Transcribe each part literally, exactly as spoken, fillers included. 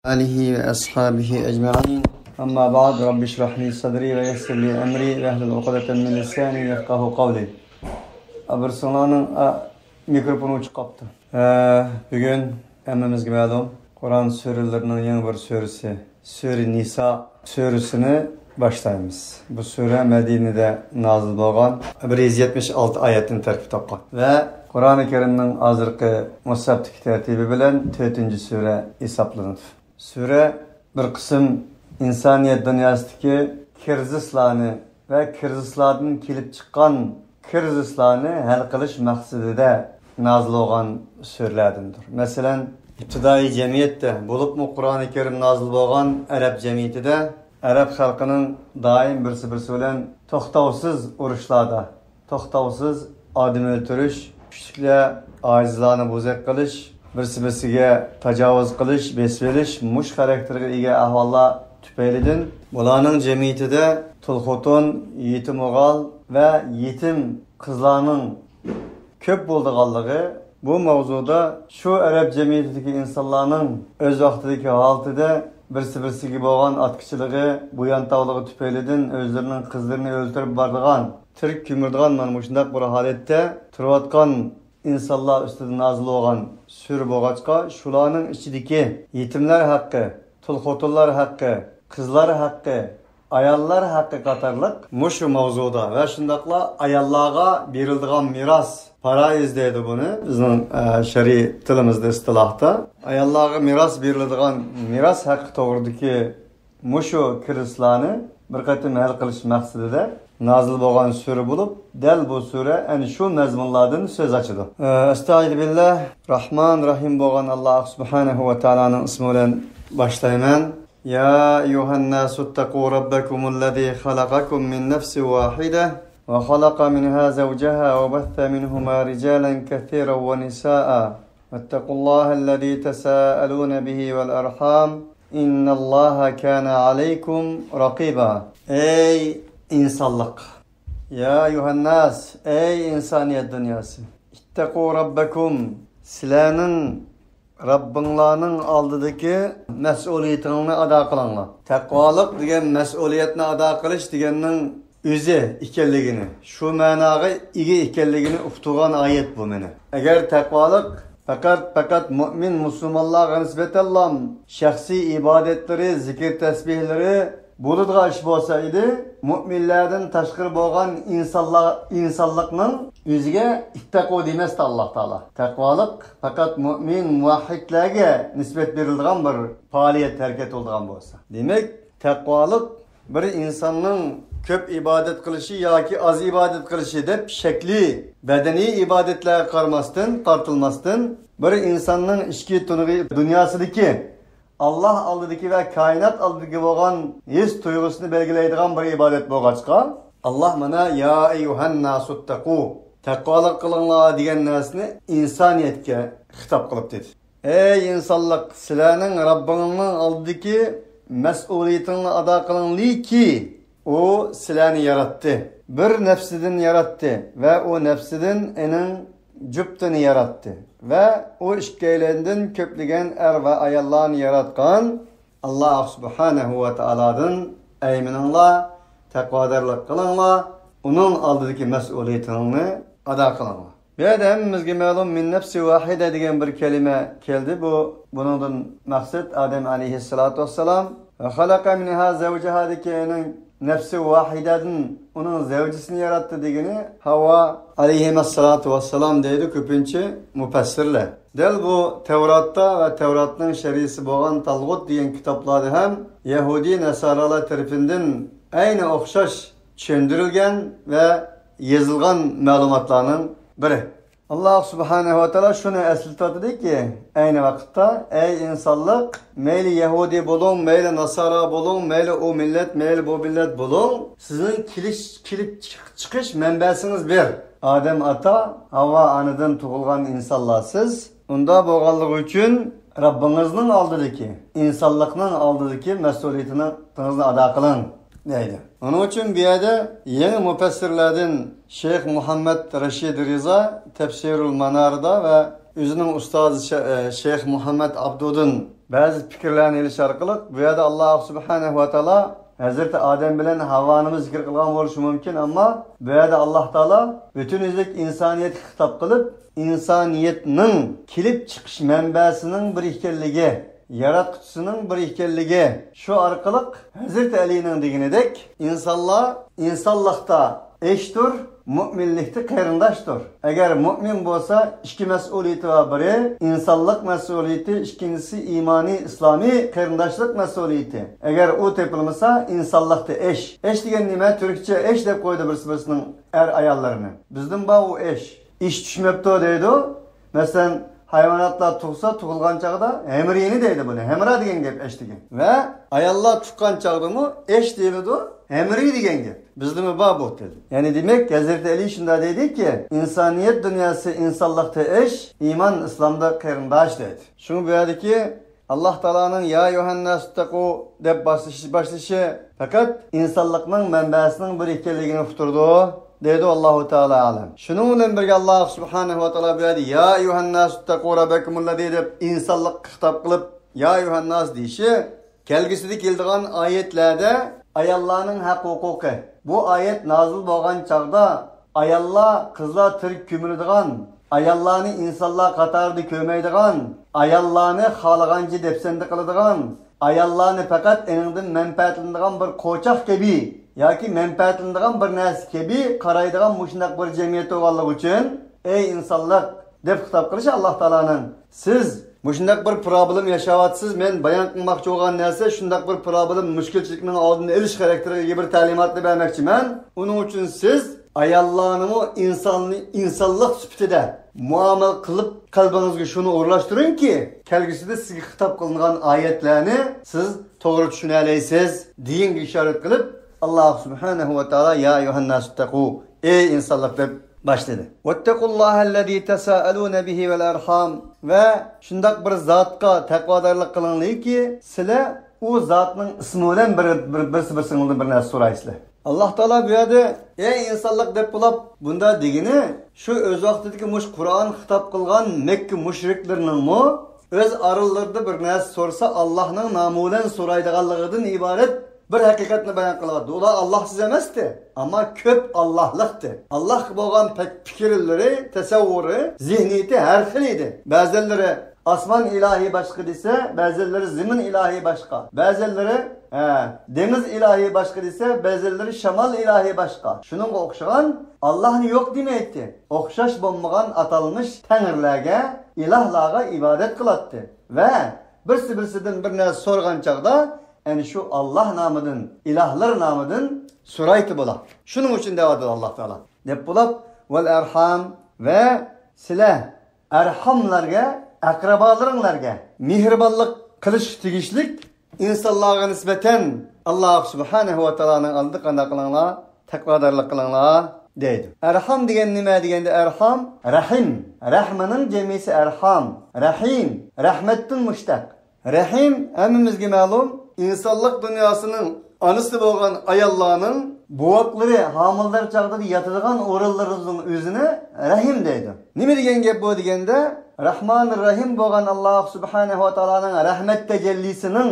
آله وأصحابه أجمعين. أما بعد، رب اشرح لي صدري ويسر لي أمري واحلل عقدة من لساني يفقهوا قولي. ئابرسىڭلارنىڭ مىكروفونى ئۆچۈپ قاپتۇ. ھە، بۈگۈن ھەممىمىزگە مەلۇم، قۇرئان سۈرىلىرىنىڭ يېڭى بىر سۈرىسى، سۈرە نىسا سۈرىسىنى باشلايمىز. بۇ سۈرە مەدىنىدە نازىل بولغان، بىر يۈز يەتمىش ئالتە ئايەتتىن تەركىب تاپقان ۋە قۇرئانى كەرىمنىڭ ھازىرقى مۇسھەپتىكى تەرتىبى بىلەن تۆتىنچى سۈرە ھېسابلىنىدۇ. سۈرە بىر قىسىم ئىنسانىيەت دۇنياسىدىكى كىرىزىسلارنى ۋە كىرىزىسلاردىن كېلىپ چىققان كىرىزىسلارنى ھەل قىلىش مەقسىتىدە نازىل بولغان سۈرىلەردىندۇر. مەسىلەن، ئىپتىدائىي جەمئىيەتتە، بولۇپمۇ قۇرئانى كەرىم نازىل بولغان ئەرەب جەمئىيىتىدە ئەرەب خەلقىنىڭ دائىم بىرسى-بىرسى بىلەن توختاۋسىز ئۇرۇشلاردا، توختاۋسىز ئادەم ئۆلتۈرۈش، كۈچلۈكلەر ئاجىزلارنى بوزەك قىلىش، بىرسى-بىرسىگە تاجاۋۇز قىلىش، بېسىۋېلىش، مۇشۇ خاراكتېرغا ئىگە ئەھۋاللار تۈپەيلىدىن بۇلارنىڭ جەمئىيىتىدە تۇل خوتۇن، يېتىم ئوغۇل ۋە يېتىم قىزلارنىڭ كۆپ بولىدىغانلىقى، بۇ ماۋزۇدا شۇ ئەرەب جەمئىيىتىدىكى ئىنسانلارنىڭ ئۆز ۋاقتىدىكى ھالىتىدە بىرسى-بىرسىگە بولغان ئاتكىچىلىقى، بۇيانتاۋلىقى تۈپەيلىدىن ئۆزلىرىنىڭ قىزلىرىنى ئۆلتۈرۈپ بارىدىغان، تىرىك كۆمىدىغان مانا مۇشۇنداق بىر ھالەتتە تۇرۇۋاتقان ئىنسانلار ئۈستىدە نازىل بولغان سۈرە بولغاچقا، شۇلارنىڭ ئىچىدىكى يېتىملەر ھەققى، تۇل خوتۇنلار ھەققى، قىزلار ھەققى، ئاياللار ھەققى قاتارلىق مۇشۇ ماۋزۇدا ۋە شۇنداقلا ئاياللارغا بېرىلىدىغان مىراس، پارائىز دەيدۇ بۇنى بىزنىڭ، ئە، شەرئىي تىلىمىزدا، ئىستىلاھتا. ئاياللارغا مىراس بېرىلىدىغان مىراس ھەققى توغرىدىكى مۇشۇ كىرىزىسلارنى بىر قېتىم ھەل قىلىش مەقسىتىدە نازىل بولغان سۈرە بولۇپ، دەل بۇ سۈرە ئەنە شۇ مەزمۇنلاردىن سۆز ئاچىدۇ. ئەستەئىزۇبىللاھ، راھمان، راھىم بولغان ئاللاھ سۇبھانەھۇ ۋە تائالانىڭ ئىسمى بىلەن باشلايمەن. يا أيها الناس اتقوا ربكم الذي خلقكم من نفس واحدة وخلق منها زوجها وبث منهما رجالا كثيرا ونساء واتقوا الله الذي تساءلون به والأرحام إن الله كان عليكم رقيبا. ئەي ئىنسانلىق! يا أيها الناس، ئەي ئىنسانىيەت دۇنياسى! اتقوا ربكم، سىلەرنىڭ رەببىڭلارنىڭ ئالدىدىكى مەسئۇلىيىتىڭلارنى ئادا قىلىڭلار. تەقۋالىق دېگەن مەسئۇلىيەتنى ئادا قىلىش دېگەننىڭ ئۆزى ئىكەنلىكىنى، شۇ مەناغا ئىگە ئىكەنلىكىنى ئۇقتۇرغان ئايەت بۇ مانا. ئەگەر تەقۋالىق پەقەت، پەقەت مۆمىن مۇسۇلمانلارغا نىسبەتەنلا شەخسىي ئىبادەتلىرى، زىكىر تەسبىھلىرى بولىدىغان ئىش بولسا ئىدى، مۆمىنلەردىن تاشقىرى بولغان ئىنسانلار، ئىنسانلىقنىڭ ئۆزىگە اتقوا دېمەستى ئاللاھ تائالا. تەقۋالىق پەقەت مۆمىن، مۇۋەھھىدلەرگە نىسبەت بېرىلىدىغان بىر پائالىيەت، ھەرىكەت بولىدىغان بولسا. دېمەك، تەقۋالىق بىر ئىنساننىڭ كۆپ ئىبادەت قىلىشى ياكى ئاز ئىبادەت قىلىشى دەپ شەكلىي، بەدەنىي ئىبادەتلەرگە قارىماستىن، قارىتىلماستىن، بىر ئىنساننىڭ ئىچكى تۇنۇقى دۇنياسىدىكى ئاللاھ ئالدىدىكى ۋە كائىنات ئالدىدىكى بولغان ھېس تۇيغۇسىنى بەلگىلەيدىغان بىر ئىبادەت بولغاچقا، ئاللاھ مانا يا ئەييۇھەن ناسۇتتەقۇ، تەقۋالىق قىلىڭلار دېگەن نەرسىنى ئىنسانىيەتكە خىتاب قىلىپ دېدى. ئەي ئىنسانلىق، سىلەرنىڭ رەببىڭنىڭ ئالدىدىكى مەسئۇلىيىتىڭلارنى ئادا قىلىڭلىكى، ئۇ سىلەرنى ياراتتى. بىر نەپسىدىن ياراتتى ۋە ئۇ نەپسىدىن ئېنىڭ جۈپتىنى ياراتتى ۋە ئۇ ئىككىيلەندىن كۆپلىگەن ئەر ۋە ئاياللارنى ياراتقان ئاللاھ سۇبھانەھۇ ۋە تائالادىن ئەيمىنىڭلار، تەقۋادارلىق قىلىڭلار، ئۇنىڭ ئالدىدىكى مەسئۇلىيىتىڭلارنى ئادا قىلىڭلار. بۇ يەردە ھەممىمىزگە مەلۇم، مىن نەفسى ۋاھىدە دېگەن بىر كەلىمە كەلدى. بۇ، بۇنىڭدىن مەقسەت ئادەم ئەلەيھىسسالاتۇ ۋەسسالام ۋە خەلەقە مىنھا زەۋجەھادىكى ئۇنىڭ نەفسى ۋاھىدەدىن ئۇنىڭ زەۋجىسىنى ياراتتى دېگىنى ھاۋا ئەلەيھىمەسسالاتۇ ۋەسسالام دەيدۇ كۆپىنچە مۇپەسسىرلەر. دەل بۇ تەۋراتتا ۋە تەۋراتنىڭ شەرھىسى بولغان تالغۇت دېگەن كىتابلاردا ھەم يەھۇدىي ناسارالار تەرىپىدىن ئەينى ئوخشاش چۈشەندۈرۈلگەن ۋە يېزىلغان مەلۇماتلارنىڭ بىرى. ئاللاھ سۇبھانەھۇ ۋە تائالا شۇنى ئەسلىتىۋاتىدۇكى، ئەينى ۋاقىتتا، ئەي ئىنسانلىق، مەيلى يەھۇدىي بولۇڭ، مەيلى ناسارا بولۇڭ، مەيلى ئۇ مىللەت، مەيلى بۇ مىللەت بولۇڭ، سىزنىڭ كېلىش، كېلىپ چىق-، چىقىش مەنبەسىڭىز بىر. ئادەم ئاتا، ھاۋا ئانىدىن تۇغۇلغان ئىنسانلار سىز. ئۇنداق بولغانلىقى ئۈچۈن رەببىڭىزنىڭ ئالدىدىكى، ئىنسانلىقنىڭ ئالدىدىكى مەسئۇلىيىتىڭىزنى ئادا قىلىڭ دەيدۇ. ئۇنىڭ ئۈچۈن بۇ يەردە يېڭى مۇپەسسىرلەردىن شەيخ مۇھەممەد رەشىد رىزا تەپسىرۇل ماناردا ۋە ئۆزىنىڭ ئۇستازى شە-، ئە، شەيخ مۇھەممەد ئابدۇدىن بەزى پىكىرلەرنى ئېلىش ئارقىلىق، بۇ يەردە ئاللاھ سۇبھانەھۇ ۋە تائالا ھەزرىتى ئادەم بىلەن ھاۋانىمۇ زىكىر قىلغان بولۇشى مۇمكىن، ئەمما بۇ يەردە ئاللاھ تائالا پۈتۈن يۈزلۈك ئىنسانىيەتكە خىتاب قىلىپ، ئىنسانىيەتنىڭ كېلىپ چىقىش مەنبەسىنىڭ بىر ئىكەنلىكى، ياراتقۇچىسىنىڭ بىر ئىكەنلىكى، شۇ ئارقىلىق ھەزرىتى ئەلىنىڭ دېگىنىدەك، ئىنسانلار ئىنسانلىقتا ئېشتۇر، مۇئمىنلىكتە قېرىنداشتۇر. ئەگەر مۇئمىن بولسا، ئىككى مەسئۇلىيىتى بار، بىرى ئىنسانلىق مەسئۇلىيىتى، ئىككىنچىسى ئىمانىي، ئىسلامىي قېرىنداشلىق مەسئۇلىيىتى. ئەگەر ئۇ تېپىلمىسا، ئىنسانلىقتا ئېش. ئېش دېگەن نېمە؟ تۈركچە ئېش دەپ قويدى بىرسى بىرسىنىڭ ئەر ئاياللىرىنى. بىزدىن بار ئۇ ئېش. ئېش چۈشمەپتۇ دەيدۇ. مەسىلەن، ھايۋاناتلار تۇغسا، تۇغۇلغان چاغدا ھەمرىينى دەيدۇ بۇنى. ھەمرا دېگەن گەپ ئېش دېگەن. ۋە ئاياللار تۇغقان چاغدىمۇ ئېش دېيىلىدۇ، ھەمرى دېگەن گەپ. بىزدىمۇ بار بۇ تىل. يەنى دېمەك، ھەزرىتى ئەلى شۇنداق دەيدىكى، ئىنسانىيەت دۇنياسى ئىنسانلىقتا ئېش، ئىمان ئىسلامدا قېرىنداش دەيدۇ. شۇڭا بۇ يەردىكى ئاللاھ تائالانىڭ يا ئەييۇھەنناسۇتتەقۇ دەپ باشلىشى، باشلىشى پەقەت ئىنسانلىقنىڭ مەنبەسىنىڭ بىر ئىكەنلىكىنى ئۇقتۇرىدۇ، دەيدۇ. ئاللاھۇ تائالا ئەلەم. شۇنىڭ بىلەن بىرگە، ئاللاھ سۇبھانەھۇ ۋە تائالا بۇ يەردە يا ئەييۇھەنناسۇتتەقۇ رەببەكۇمۇللەزى دەپ ئىنسانلىققا خىتاب قىلىپ، يا ئەييۇھەنناس دېيىشى كەلگۈسىدە كېلىدىغان ئايەتلەردە ئاياللارنىڭ ھەق ھوقۇقى. بۇ ئايەت نازىل بولغان چاغدا ئاياللار، قىزلار تىرىك كۆمۈلىدىغان، ئاياللارنى ئىنسانلار قاتارىدا كۆرمەيدىغان، ئاياللارنى خالىغانچە دەپسەندە قىلىدىغان، ئاياللارنى پەقەت ئېنىڭدىن مەنپەئەتلىنىدىغان بىر قوچاق كەبى ياكى مەنپەئەتلىنىدىغان بىر نەرسە كەبى قارايدىغان مۇشۇنداق بىر جەمئىيەت بولغانلىقى ئۈچۈن، ئەي ئىنسانلىق، دەپ خىتاب قىلىشى ئاللاھ تائالانىڭ. سىز مۇشۇنداق بىر پروبلېما ياشاۋاتىسىز، مەن بايان قىلماقچى بولغان نەرسە شۇنداق بىر پروبلېما، مۈشكۈلچىلىكنىڭ ئالدىنى ئېلىش خاراكتېرىگە بىر تەلىماتنى بەرمەكچىمەن. ئۇنىڭ ئۈچۈن سىز ئاياللارنىمۇ ئىنساننى، ئىنسانلىق سۈپىتىدە مۇئامىلە قىلىپ، قەلبىڭىزگە شۇنى ئورۇنلاشتۇرۇڭكى، كەلگۈسىدە سىزگە خىتاب قىلىنغان ئايەتلەرنى سىز توغرا چۈشىنەلەيسىز، دېگەنگە ئىشارەت قىلىپ، ئاللاھ سۇبھانەھۇ ۋە تائالا يا ئەييۇھەنناسۇتتەقۇ، ئەي ئىنسانلار، دەپ باشلىدى. ۋەتتەقۇللاھەللەزى تەسائەلۇنە بىھى ۋەل ئەرھام. ۋە شۇنداق بىر زاتقا تەقۋادارلىق قىلىڭلاركى، سىلەر ئۇ زاتنىڭ ئىسمى بىلەن بىر، بىر، بىرسى بىرسىڭىزدىن بىر نەرسە سورايسىلەر. ئاللاھ تائالا بۇ يەردە، ئەي ئىنسانلار، دەپ بولۇپ، بۇنداق دېگىنى، شۇ ئۆز ۋاقتىدىكى مۇشۇ قۇرئان خىتاب قىلغان مەككە مۇشرىكلىرىنىڭمۇ ئۆز ئارىلىرىدا بىر نەرسە سورىسا، ئاللاھنىڭ نامى بىلەن سورايدىغانلىقىدىن ئىبارەت بىر ھەقىقەتنى بايان قىلىۋاتىدۇ. ئۇلار ئاللاھسىز ئەمەستى، ئەمما كۆپ ئاللاھلىقتى. ئاللاھقا بولغان پەك-، پىكىرلىرى، تەسەۋۋۇرى، زېھنىيىتى ھەر خىل ئىدى. بەزىلىرى ئاسمان ئىلاھى باشقا دېسە، بەزىلىرى زېمىن ئىلاھى باشقا، بەزىلىرى، ھە، دېڭىز ئىلاھى باشقا دېسە، بەزىلىرى شامال ئىلاھى باشقا. شۇنىڭغا ئوخشىغان، ئاللاھنى يوق دېمەيتتى. ئوخشاش بولمىغان ئاتالمىش تەڭرىلەرگە، ئىلاھلارغا ئىبادەت قىلاتتى. ۋە بىرسى بىرسىدىن بىر نەرسە سورىغان چاغدا، ئەنە شۇ ئاللاھ نامىدىن، ئىلاھلار نامىدىن سورايتتى بۇلار. شۇنىڭ ئۈچۈن دەۋاتىدۇ ئاللاھ تائالا. دەپ بولۇپ، ۋەل ئەرھام، ۋە سىلە ئەرھاملارغا، ئەقرىبالىرىڭلارغا مېھرىبانلىق قىلىشقا تېگىشلىك ئىنسانلارغا نىسبەتەن ئاللاھ سۇبھانەھۇ ۋە تائالانىڭ ئالدىدا قانداق قىلىڭلار؟ تەقۋادارلىق قىلىڭلار، دەيدۇ. ئەرھام دېگەن نېمە دېگەندە، ئەرھام، رەھىم. رەھمىنىڭ جەمئىسى ئەرھام. رەھىم، رەھمەتتىن مۇشتەق. رەھىم ھەممىمىزگە مەلۇم، ئىنسانلىق دۇنياسىنىڭ ئانىسى بولغان ئاياللارنىڭ بوۋاقلىرى ھامىلىدار چاغدا ياتىدىغان ئورۇنلىرىنىڭ ئۆزىنى رەھىم دەيدۇ. نېمە دېگەن گەپ بۇ دېگەندە، رەھمانىر رەھىم بولغان ئاللاھ سۇبھانەھۇ ۋە تائالانىڭ رەھمەت تەجەللىسىنىڭ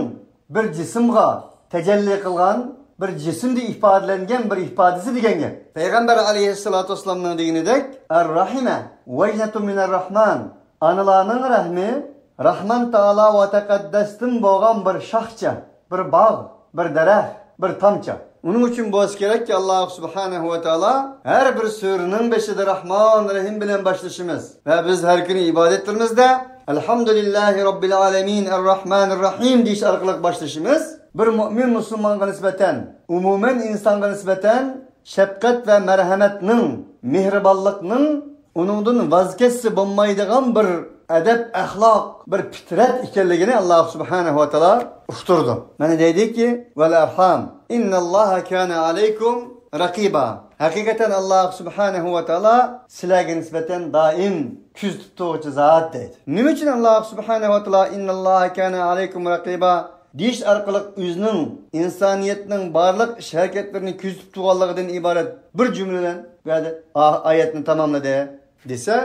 بىر جىسىمغا تەجەللى قىلغان، بىر جىسىمدا ئىپادىلەنگەن بىر ئىپادىسى دېگەن گەپ. پەيغەمبەر ئەلەيھىسسالاتۇ ۋەسسالامنىڭ دېگىنىدەك، ئەر-راھىمە ۋەجنەتۇ مىنەر راھمان، ئانىلارنىڭ رەھمى راھمان تائالا ۋە تەقەددەستىن بولغان بىر شاخچە، بىر باغ، بىر دەرەخ، بىر تامچە. ئۇنىڭ ئۈچۈن بولسا كېرەككى، ئاللاھ سۇبھانەھۇ ۋە تائالا ھەر بىر سۈرىنىڭ بېشىدا راھمان رەھىم بىلەن باشلىشىمىز ۋە بىز ھەر كۈنى ئىبادەتلىرىمىزدە ئەلھەمدۇلىللاھى راببىل ئالەمىن ئەرراھمانىر رەھىم دېيىش ئارقىلىق باشلىشىمىز بىر مۆمىن مۇسۇلمانغا نىسبەتەن، ئومۇمەن ئىنسانغا نىسبەتەن شەپقەت ۋە مەرھەمەتنىڭ، مېھرىبانلىقنىڭ ئۇنىڭدىن ۋاز كەچسە بولمايدىغان بىر ئەدەپ-ئەخلاق، بىر پىترەت ئىكەنلىكىنى ئاللاھ سۇبھانەھۇ ۋە تائالا ئۇقتۇرىدۇ. مانا دەيدۇكى، ۋەل ئەرھام، ئىننەللاھە كانە ئەلەيكۇم رەقىبا. ھەقىقەتەن ئاللاھ سۇبھانەھۇ ۋە تائالا سىلەرگە نىسبەتەن دائىم كۆزىتىپ تۇرغۇچى زات دەيدۇ. نېمە ئۈچۈن ئاللاھ سۇبھانەھۇ ۋە تائالا ئىننەللاھە كانە ئەلەيكۇم رەقىبا دېيىش ئارقىلىق ئۆزىنىڭ ئىنسانىيەتنىڭ بارلىق ئىش-ھەرىكەتلىرىنى كۆزىتىپ تۇرغانلىقىدىن ئىبارەت بىر جۈملە بىلەن بۇ يەردە ئا-، ئايەتنى تاماملىدى دېسە،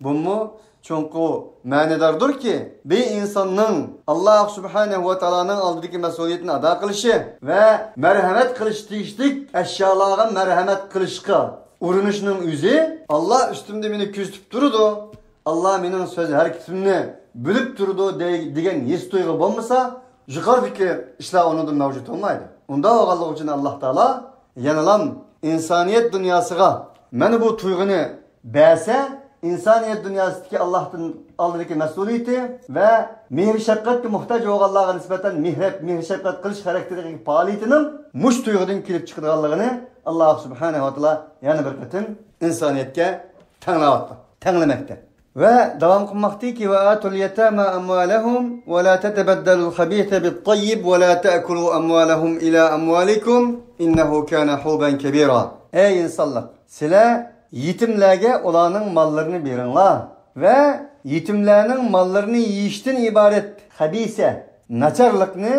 بۇمۇ چوڭقۇر مەنىداردۇركى، بىر ئىنساننىڭ ئاللاھ سۇبھانەھۇ ۋە تائالانىڭ ئالدىدىكى مەسئۇلىيىتىنى ئادا قىلىشى ۋە مەرھەمەت قىلىشى تېگىشلىك ئەشيالارغا مەرھەمەت قىلىشقا ئۇرۇنۇشنىڭ ئۆزى، ئاللاھ ئۈستۈمدە مېنى كۆزىتىپ تۇرىدۇ، ئاللاھ مېنىڭ سۆز ھەرىكىتىمنى بىلىپ تۇرىدۇ دەي-، دېگەن ھېس تۇيغۇ بولمىسا، يۇقىرىدىكى ئىشلار ئۇنىڭدا مەۋجۇت بولمايدۇ. ئۇنداق بولغانلىقى ئۈچۈن ئاللاھ تائالا يەنىلام ئىنسانىيەت دۇنياسىغا مانا بۇ تۇيغۇنى بەرسە، ئىنسانىيەت دۇنياسىدىكى ئاللاھتىن ئالدىدىكى مەسئۇلىيىتى ۋە مېھىر-شەپقەتكە موھتاج بولغانلارغا نىسبەتەن مېھرەت، مېھىر-شەپقەت قىلىش خاراكتېرىدىكى پائالىيىتىنىڭ مۇشۇ تۇيغۇدىن كېلىپ چىقىدىغانلىقىنى ئاللاھ سۇبھانەھۇ ۋە تائالا يەنە بىر قېتىم ئىنسانىيەتكە تەڭلەۋاتىدۇ، تەڭلىمەكتە. ۋە داۋام قىلماقتىكى، وآتوا اليتامى أموالهم ولا تتبدلوا الخبيث بالطيب ولا تأكلوا أموالهم إلى أموالكم إنه كان حوبا كبيرا. ئەي ئىنسانلار، سىلەر يېتىملەرگە ئۇلارنىڭ ماللىرىنى بېرىڭلار ۋە يېتىملەرنىڭ ماللىرىنى يېيىشتىن ئىبارەت خەبىسە، ناچارلىقنى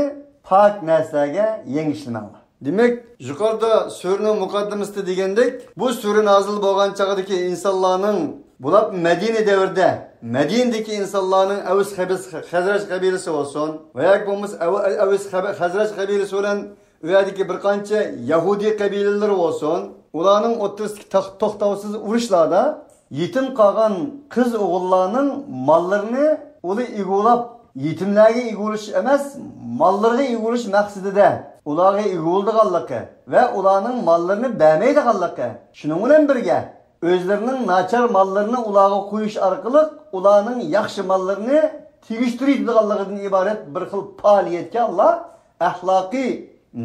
پاك نەرسىلەرگە يەڭگىشلىمەڭلار. دېمەك، يۇقىرىدا سۈرىنىڭ مۇقەددىمىسىدە دېگەندەك، بۇ سۈرە نازىل بولغان چاغدىكى ئىنسانلارنىڭ، بۇلار مەدىنە دەۋرىدە، مەدىنىدىكى ئىنسانلارنىڭ ئەۋس خەبىس-، خەزرەج قەبىلىسى بولسۇن، ۋە ياكى بولمىسا ئەۋ-، ئەۋس خەب-، خەزرەج قەبىلىسى بىلەن ئۇ يەردىكى بىر قانچە يەھۇدىي قەبىلىلىرى بولسۇن، ئۇلارنىڭ ئوتتۇرىسىدىكى تاق-، توختاۋسىز ئۇرۇشلاردا يېتىم قالغان قىز ئوغۇللارنىڭ ماللىرىنى ئۇلى ئىگىلەپ، يېتىملەرگە ئىگىلىش ئەمەس، ماللىرىغا ئىگىلىش مەقسىتىدە ئۇلارغا ئىگىلىدىغانلىقى ۋە ئۇلارنىڭ ماللىرىنى بەرمەيدىغانلىقى، شۇنىڭ بىلەن بىرگە، ئۆزلىرىنىڭ ناچار ماللىرىنى ئۇلارغا قويۇش ئارقىلىق ئۇلارنىڭ ياخشى ماللىرىنى تېگىشتۈرىدىغانلىقىدىن ئىبارەت بىر خىل پائالىيەتكە ئاللا ئەخلاقىي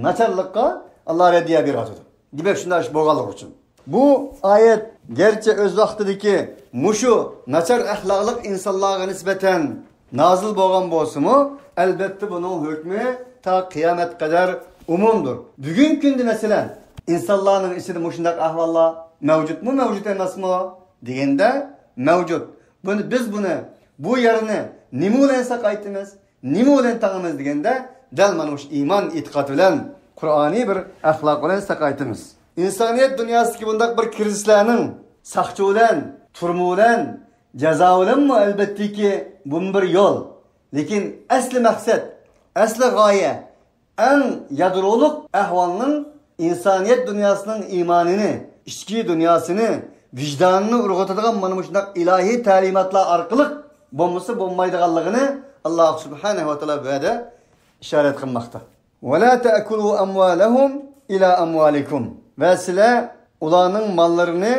ناچارلىققا ئاللا رەددىيە بېرىۋاتىدۇ. دېمەك، شۇنداق ئىش بولغانلىقى ئۈچۈن. بۇ ئايەت گەرچە ئۆز ۋاقتىدىكى مۇشۇ ناچار ئەخلاقلىق ئىنسانلارغا نىسبەتەن نازىل بولغان بولسىمۇ، ئەلبەتتە بۇنىڭ ھۆكمى تا قىيامەت قەدەر ئومۇمدۇر. بۈگۈنكى كۈندە، مەسىلەن، ئىنسانلارنىڭ ئىچىدە مۇشۇنداق ئەھۋاللار مەۋجۇتمۇ، مەۋجۇت ئەمەسمۇ دېگەندە، مەۋجۇت. بۇنى، بىز بۇنى، بۇ يەرنى نېمە بىلەن ساقايتىمىز؟ نېمە بىلەن تاڭىمىز دېگەندە، دەل مانا مۇشۇ ئىمان، ئېتىقاد بىلەن، قۇرئانىي بىر ئەخلاق بىلەن ساقايتىمىز. ئىنسانىيەت دۇنياسىدىكى بۇنداق بىر كىرىزىسلەرنىڭ ساقچى بىلەن، تۈرمە بىلەن، جازا بىلەنمۇ ئەلۋەتتىكى بۇمۇ بىر يول. لېكىن ئەسلى مەقسەت، ئەسلى غايە، ئەڭ يادرولۇق ئەھۋالنىڭ ئىنسانىيەت دۇنياسىنىڭ ئىمانىنى، ئىچكى دۇنياسىنى، ۋىجدانىنى ئۇرغۇتىدىغان مانا مۇشۇنداق ئىلاھىي تەلىماتلار ئارقىلىق بولمىسا بولمايدىغانلىقىنى ئاللا سۇبھانەھۇ ۋە تائالا بۇ يەردە ئىشارەت قىلماقتا. ولا تأكلوا أموالهم إلى أموالكم. ۋە سىلەر ئۇلارنىڭ ماللىرىنى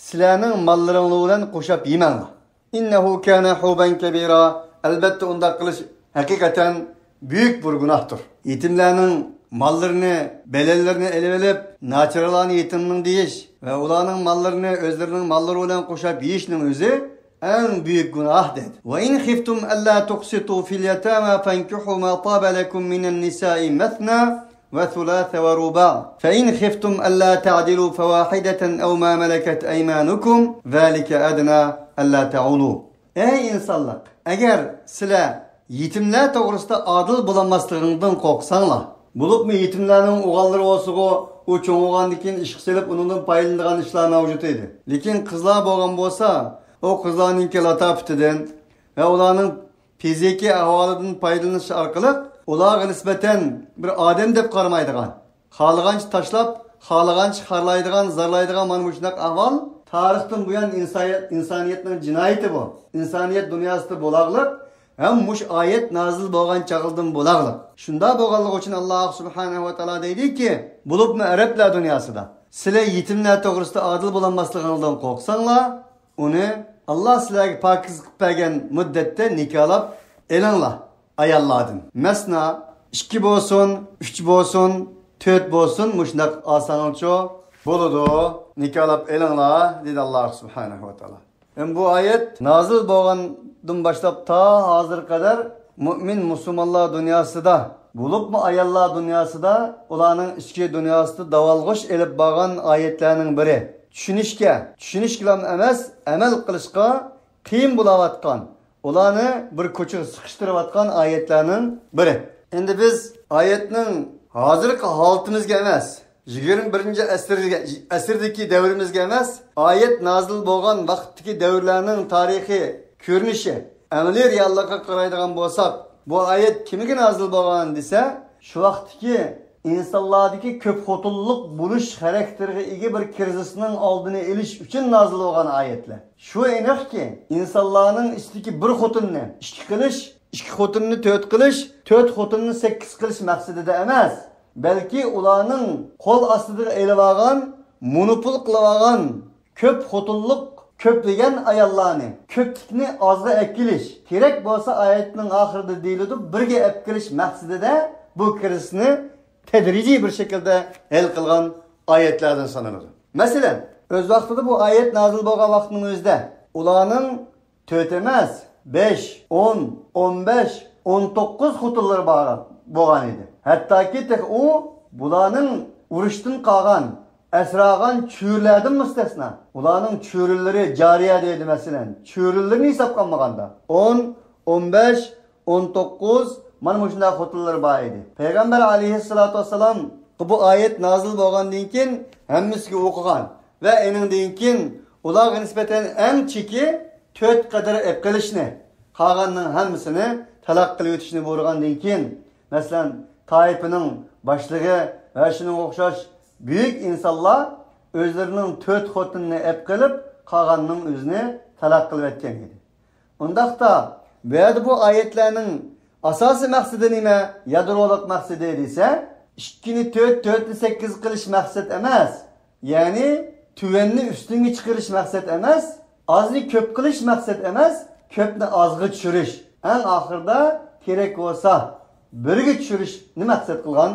سىلەرنىڭ ماللىرىڭلار بىلەن قوشاپ يېمەڭلار. إنه كان حوبا كبيرا. ئەلۋەتتە، ئۇنداق قىلىش ھەقىقەتەن بۈيۈك بىر گۇناھتۇر. يېتىملەرنىڭ ماللىرىنى، بەدەنلىرىنى ئېلىۋېلىپ، ناچارلارنى يېتىمنىڭ دېيىش ۋە ئۇلارنىڭ ماللىرىنى ئۆزلىرىنىڭ ماللىرى بىلەن قوشاپ يېيىشنىڭ ئۆزى ئەڭ بۈيۈك گۇناھ، دېدى. وإن خفتم ألا تقسطوا في اليتامى فانكحوا ما طاب لكم من النساء مثنى وثلاث ورباع، فإن خفتم ألا تعدلوا فواحدة أو ما ملكت أيمانكم ذلك أدنى ألا تعولوا. ئەي ئىنسانلار، ئەگەر سىلەر يېتىملەر توغرىسىدا ئادىل بولالماسلىقىڭدىن قورقساڭلار، بولۇپمۇ يېتىملەرنىڭ ئوغۇللىرى بولسىغۇ، ئۇ چوڭ بولغاندىن كېيىن ئىشقا سېلىپ، ئۇنىڭدىن پايدىلىنىدىغان ئىشلار مەۋجۇت ئىدى. لېكىن قىزلار بولغان بولسا، ئۇ قىزلارنىڭكى لاتاپىتىدىن ۋە ئۇلارنىڭ فىزىكىي ئەھۋالىدىن پايدىلىنىش ئارقىلىق ئۇلارغا نىسبەتەن بىر ئادەم دەپ قارىمايدىغان، خالىغانچە تاشلاپ، خالىغانچە خارلايدىغان، زارلايدىغان مانا مۇشۇنداق ئەھۋال تارىختىن بۇيان ئىنسانىيەت، ئىنسانىيەتنىڭ جىنايىتى بۇ. ئىنسانىيەت دۇنياسىدا بولاغلىق ھەم مۇشۇ ئايەت نازىل بولغان چاغدىن بولاغلىق. شۇنداق بولغانلىقى ئۈچۈن ئاللا سۇبھانەھۇ ۋە تائالا دەيدىكى، بولۇپمۇ ئەرەبلەر دۇنياسىدا سىلەر يېتىملەر توغرىسىدا ئادىل بولالماسلىقىڭلاردىن قورقساڭلار، ئۇنى ئاللا سىلەرگە پاكىز قىلىپ بەرگەن مۇددەتتە نىكاھلاپ ئېلىڭلار ئاياللاردىن. مەسنا، ئىككى بولسۇن، ئۈچ بولسۇن، تۆت بولسۇن، مۇشۇنداق ئالساڭلارچۇ بولىدۇ، نىكاھلاپ ئېلىڭلار، دېدى ئاللا سۇبھانەھۇ ۋە تائالا. ھەم بۇ ئايەت نازىل بولغاندىن باشلاپ تا ھازىرغا قەدەر مۇئمىن مۇسۇلمانلار دۇنياسىدا، بولۇپمۇ ئاياللار دۇنياسىدا، ئۇلارنىڭ ئىچكى دۇنياسىدا داۋالغۇش ئېلىپ بارغان ئايەتلەرنىڭ بىرى. چۈشىنىشكە، چۈشىنىشكىلا ئەمەس، ئەمەل قىلىشقا قىيىن بولاۋاتقان، ئۇلارنى بىر كوچىغا سىقىشتۇرۇۋاتقان ئايەتلەرنىڭ بىرى. ئەمدى بىز ئايەتنىڭ ھازىرقى ھالىتىمىزگە ئەمەس، يىگىرمە بىرىنچى ئەسىرگە، ئەسىردىكى دەۋرىمىزگە ئەمەس، ئايەت نازىل بولغان ۋاقىتتىكى دەۋرلەرنىڭ تارىخىي كۆرۈنۈشى. ئەمەلىي رېئاللىققا قارايدىغان بولساق، بۇ ئايەت كىمگە نازىل بولغان دېسە، شۇ ۋاقىتتىكى ئىنسانلاردىكى كۆپ خوتۇنلۇق بولۇش خاراكتېرىغا ئىگە بىر كىرىزىسنىڭ ئالدىنى ئېلىش ئۈچۈن نازىل بولغان ئايەتلەر. شۇ ئېنىقكى، ئىنسانلارنىڭ ئىچىدىكى بىر خوتۇننى ئىككى قىلىش، ئىككى خوتۇننى تۆت قىلىش، تۆت خوتۇننى سەككىز قىلىش مەقسىتىدە ئەمەس، بەلكى ئۇلارنىڭ قول ئاستىدا ئېلىۋالغان، مونوپول قىلىۋالغان كۆپ خوتۇنلۇق، كۆپلىگەن ئاياللارنى، كۆپلۈكنى ئازغا ئەكېلىش، كېرەك بولسا ئايەتنىڭ ئاخىرىدا دېيىلىدۇ، بىرگە ئەپكېلىش مەقسىتىدە بۇ كىرىزىسنى تەدرىجىي بىر شەكىلدە ھەل قىلغان ئايەتلەردىن سانىلىدۇ. مەسىلەن، ئۆز ۋاقتىدا بۇ ئايەت نازىل بولغان ۋاقىتنىڭ ئۆزىدە ئۇلارنىڭ تۆت ئەمەس، بەش، ئون، ئون بەش، ئون توققۇز خوتۇنلىرى بار بولغان ئىدى. ھەتتاكى تېخى ئۇ بۇلارنىڭ ئۇرۇشتىن قالغان، ئەسرالغان چۆرىلەردىن مۇستەسنا. ئۇلارنىڭ چۆرىلىرى، جارىيە دەيدۇ مەسىلەن، چۆرىلىرىنى ھېسابقا ئالمىغاندا، ئون، ئون بەش، ئون توققۇز، مانا مۇشۇنداق خوتۇنلىرى بار ئىدى. پەيغەمبەر ئەلەيھىسسالاتۇ ۋەسسالامغا بۇ ئايەت نازىل بولغاندىن كېيىن ھەممىسىگە ئوقۇغان ۋە ئېنىڭدىن كېيىن ئۇلارغا نىسبەتەن ئەڭ چېكى تۆت قەدەر ئەپ قېلىشنى، قالغاننىڭ ھەممىسىنى تالاق قىلىۋېتىشنى بۇيرۇغاندىن كېيىن، مەسىلەن، تائىپىنىڭ باشلىقى ۋە شۇنىڭغا ئوخشاش بۈيۈك ئىنسانلار ئۆزلىرىنىڭ تۆت خوتۇنىنى ئەپ قېلىپ، قالغاننىڭ ئۆزىنى تالاق قىلىۋەتكەن ئىدى. ئۇنداقتا، بۇ يەردە بۇ ئايەتلەرنىڭ ئاساسىي مەقسىتى نېمە؟ يادرولۇق مەقسىتى دېسە، ئىككىنى تۆت، تۆتنى سەككىز قىلىش مەقسەت ئەمەس. يەنى تۆۋەننى ئۈستۈنگە چىقىرىش مەقسەت ئەمەس، ئازنى كۆپ قىلىش مەقسەت ئەمەس، كۆپنى ئازغا چۈشۈرۈش. ئەڭ ئاخىرىدا كېرەك بولسا بىرگە چۈشۈرۈشنى مەقسەت قىلغان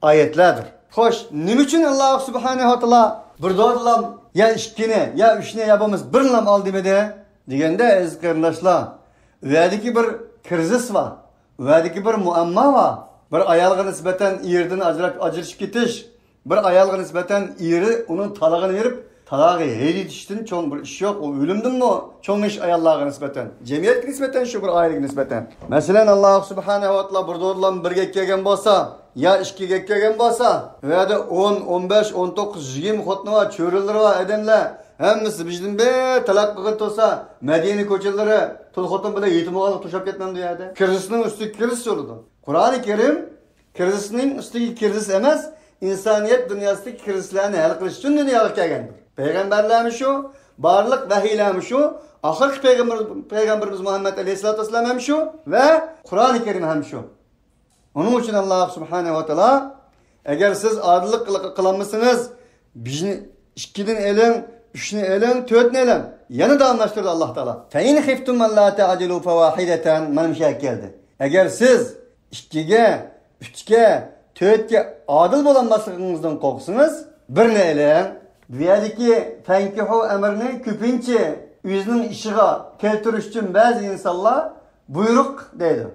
ئايەتلەردۇر. خوش، نېمە ئۈچۈن ئاللا سۇبھانەھۇ ۋە تائالا بىر دورىلام يا ئىككىنى، يا ئۈچنى، يا بولمىسا بىرنىلام ئال دېمىدى؟ دېگەندە، ئەزىز قېرىنداشلار، ئۇ يەردىكى بىر كىرىزىس بار، ئۇ يەردىكى بىر مۇئەمما بار. بىر ئايالغا نىسبەتەن ئېرىدىن ئاجراپ، ئاجرىشىپ كېتىش، بىر ئايالغا نىسبەتەن ئېرى ئۇنىڭ تالاغىنى بېرىپ، تالاغا ھەيدىتىشتىن چوڭ بىر ئىش يوق. ئۇ ئۆلۈمدىنمۇ چوڭ ئىش ئاياللارغا نىسبەتەن، جەمئىيەتكە نىسبەتەن، شۇ بىر ئائىلىگە نىسبەتەن. مەسىلەن، ئاللا سۇبھانەھۇ ۋە تائالا بىر دورىلام بىرگە كەلگەن بولسا، يا ئىككىگە كەلگەن بولسا، ئۇ يەردە ئون، ئون بەش، ئون توققۇز، يىگىرمە خوتۇنى بار، چۆرىلىرى بار ئادەملەر، ھەممىسى بىردىن بىر تالاق قىلغان تۇرسا، مەدىنە كوچىلىرى تۇل خوتۇن بىلەن يېتىم ئوغۇلغا توشاپ كەتمەمدۇ ئۇ يەردە؟ كىرىزىسنىڭ ئۈستىگە كىرىزىس سولىدۇ. قۇرئانى كەرىم كىرىزىسنىڭ ئۈستىگە كىرىزىس ئەمەس، ئىنسانىيەت دۇنياسىدىكى كىرىزىسلەرنى ھەل قىلىش ئۈچۈن دۇنياغا كەلگەندۇر. پەيغەمبەرلەرمۇ شۇ، بارلىق ۋەھىيلەرمۇ شۇ، ئاخىرقى پەيغەمبەر، پەيغەمبىرىمىز مۇھەممەد ئەلەيھىسسالاتۇ ۋەسسالام ھەم شۇ ۋە قۇرئانى كەرىم ھەم شۇ. ئۇنىڭ ئۈچۈن ئاللا سۇبھانەھۇ ۋە تائالا، ئەگەر سىز ئادىللىق قىل-، قىلالمىسىڭىز، بىرنى، ئىككىدىن ئېلىڭ، ئۈچنى ئېلىڭ، تۆتنى ئېلىڭ. يەنە داۋاملاشتۇردى ئاللا تائالا. فَإِنْ خِفْتُمْ أَلَّا تَعْدِلُوا فَوَاحِدَةً، مانا مۇشۇ يەرگە كەلدى. ئەگەر سىز ئىككىگە، ئۈچكە، تۆتكە ئادىل بولالماسلىقىڭىزدىن قورقسىڭىز، بىرنى ئېلىڭ. بۇ يەردىكى فەنكىھۇ ئەمرىنى كۆپىنچە ئۆزىنىڭ ئىشىغا كەلتۈرۈش ئۈچۈن بەزى ئىنسانلار بۇيرۇق دەيدۇ.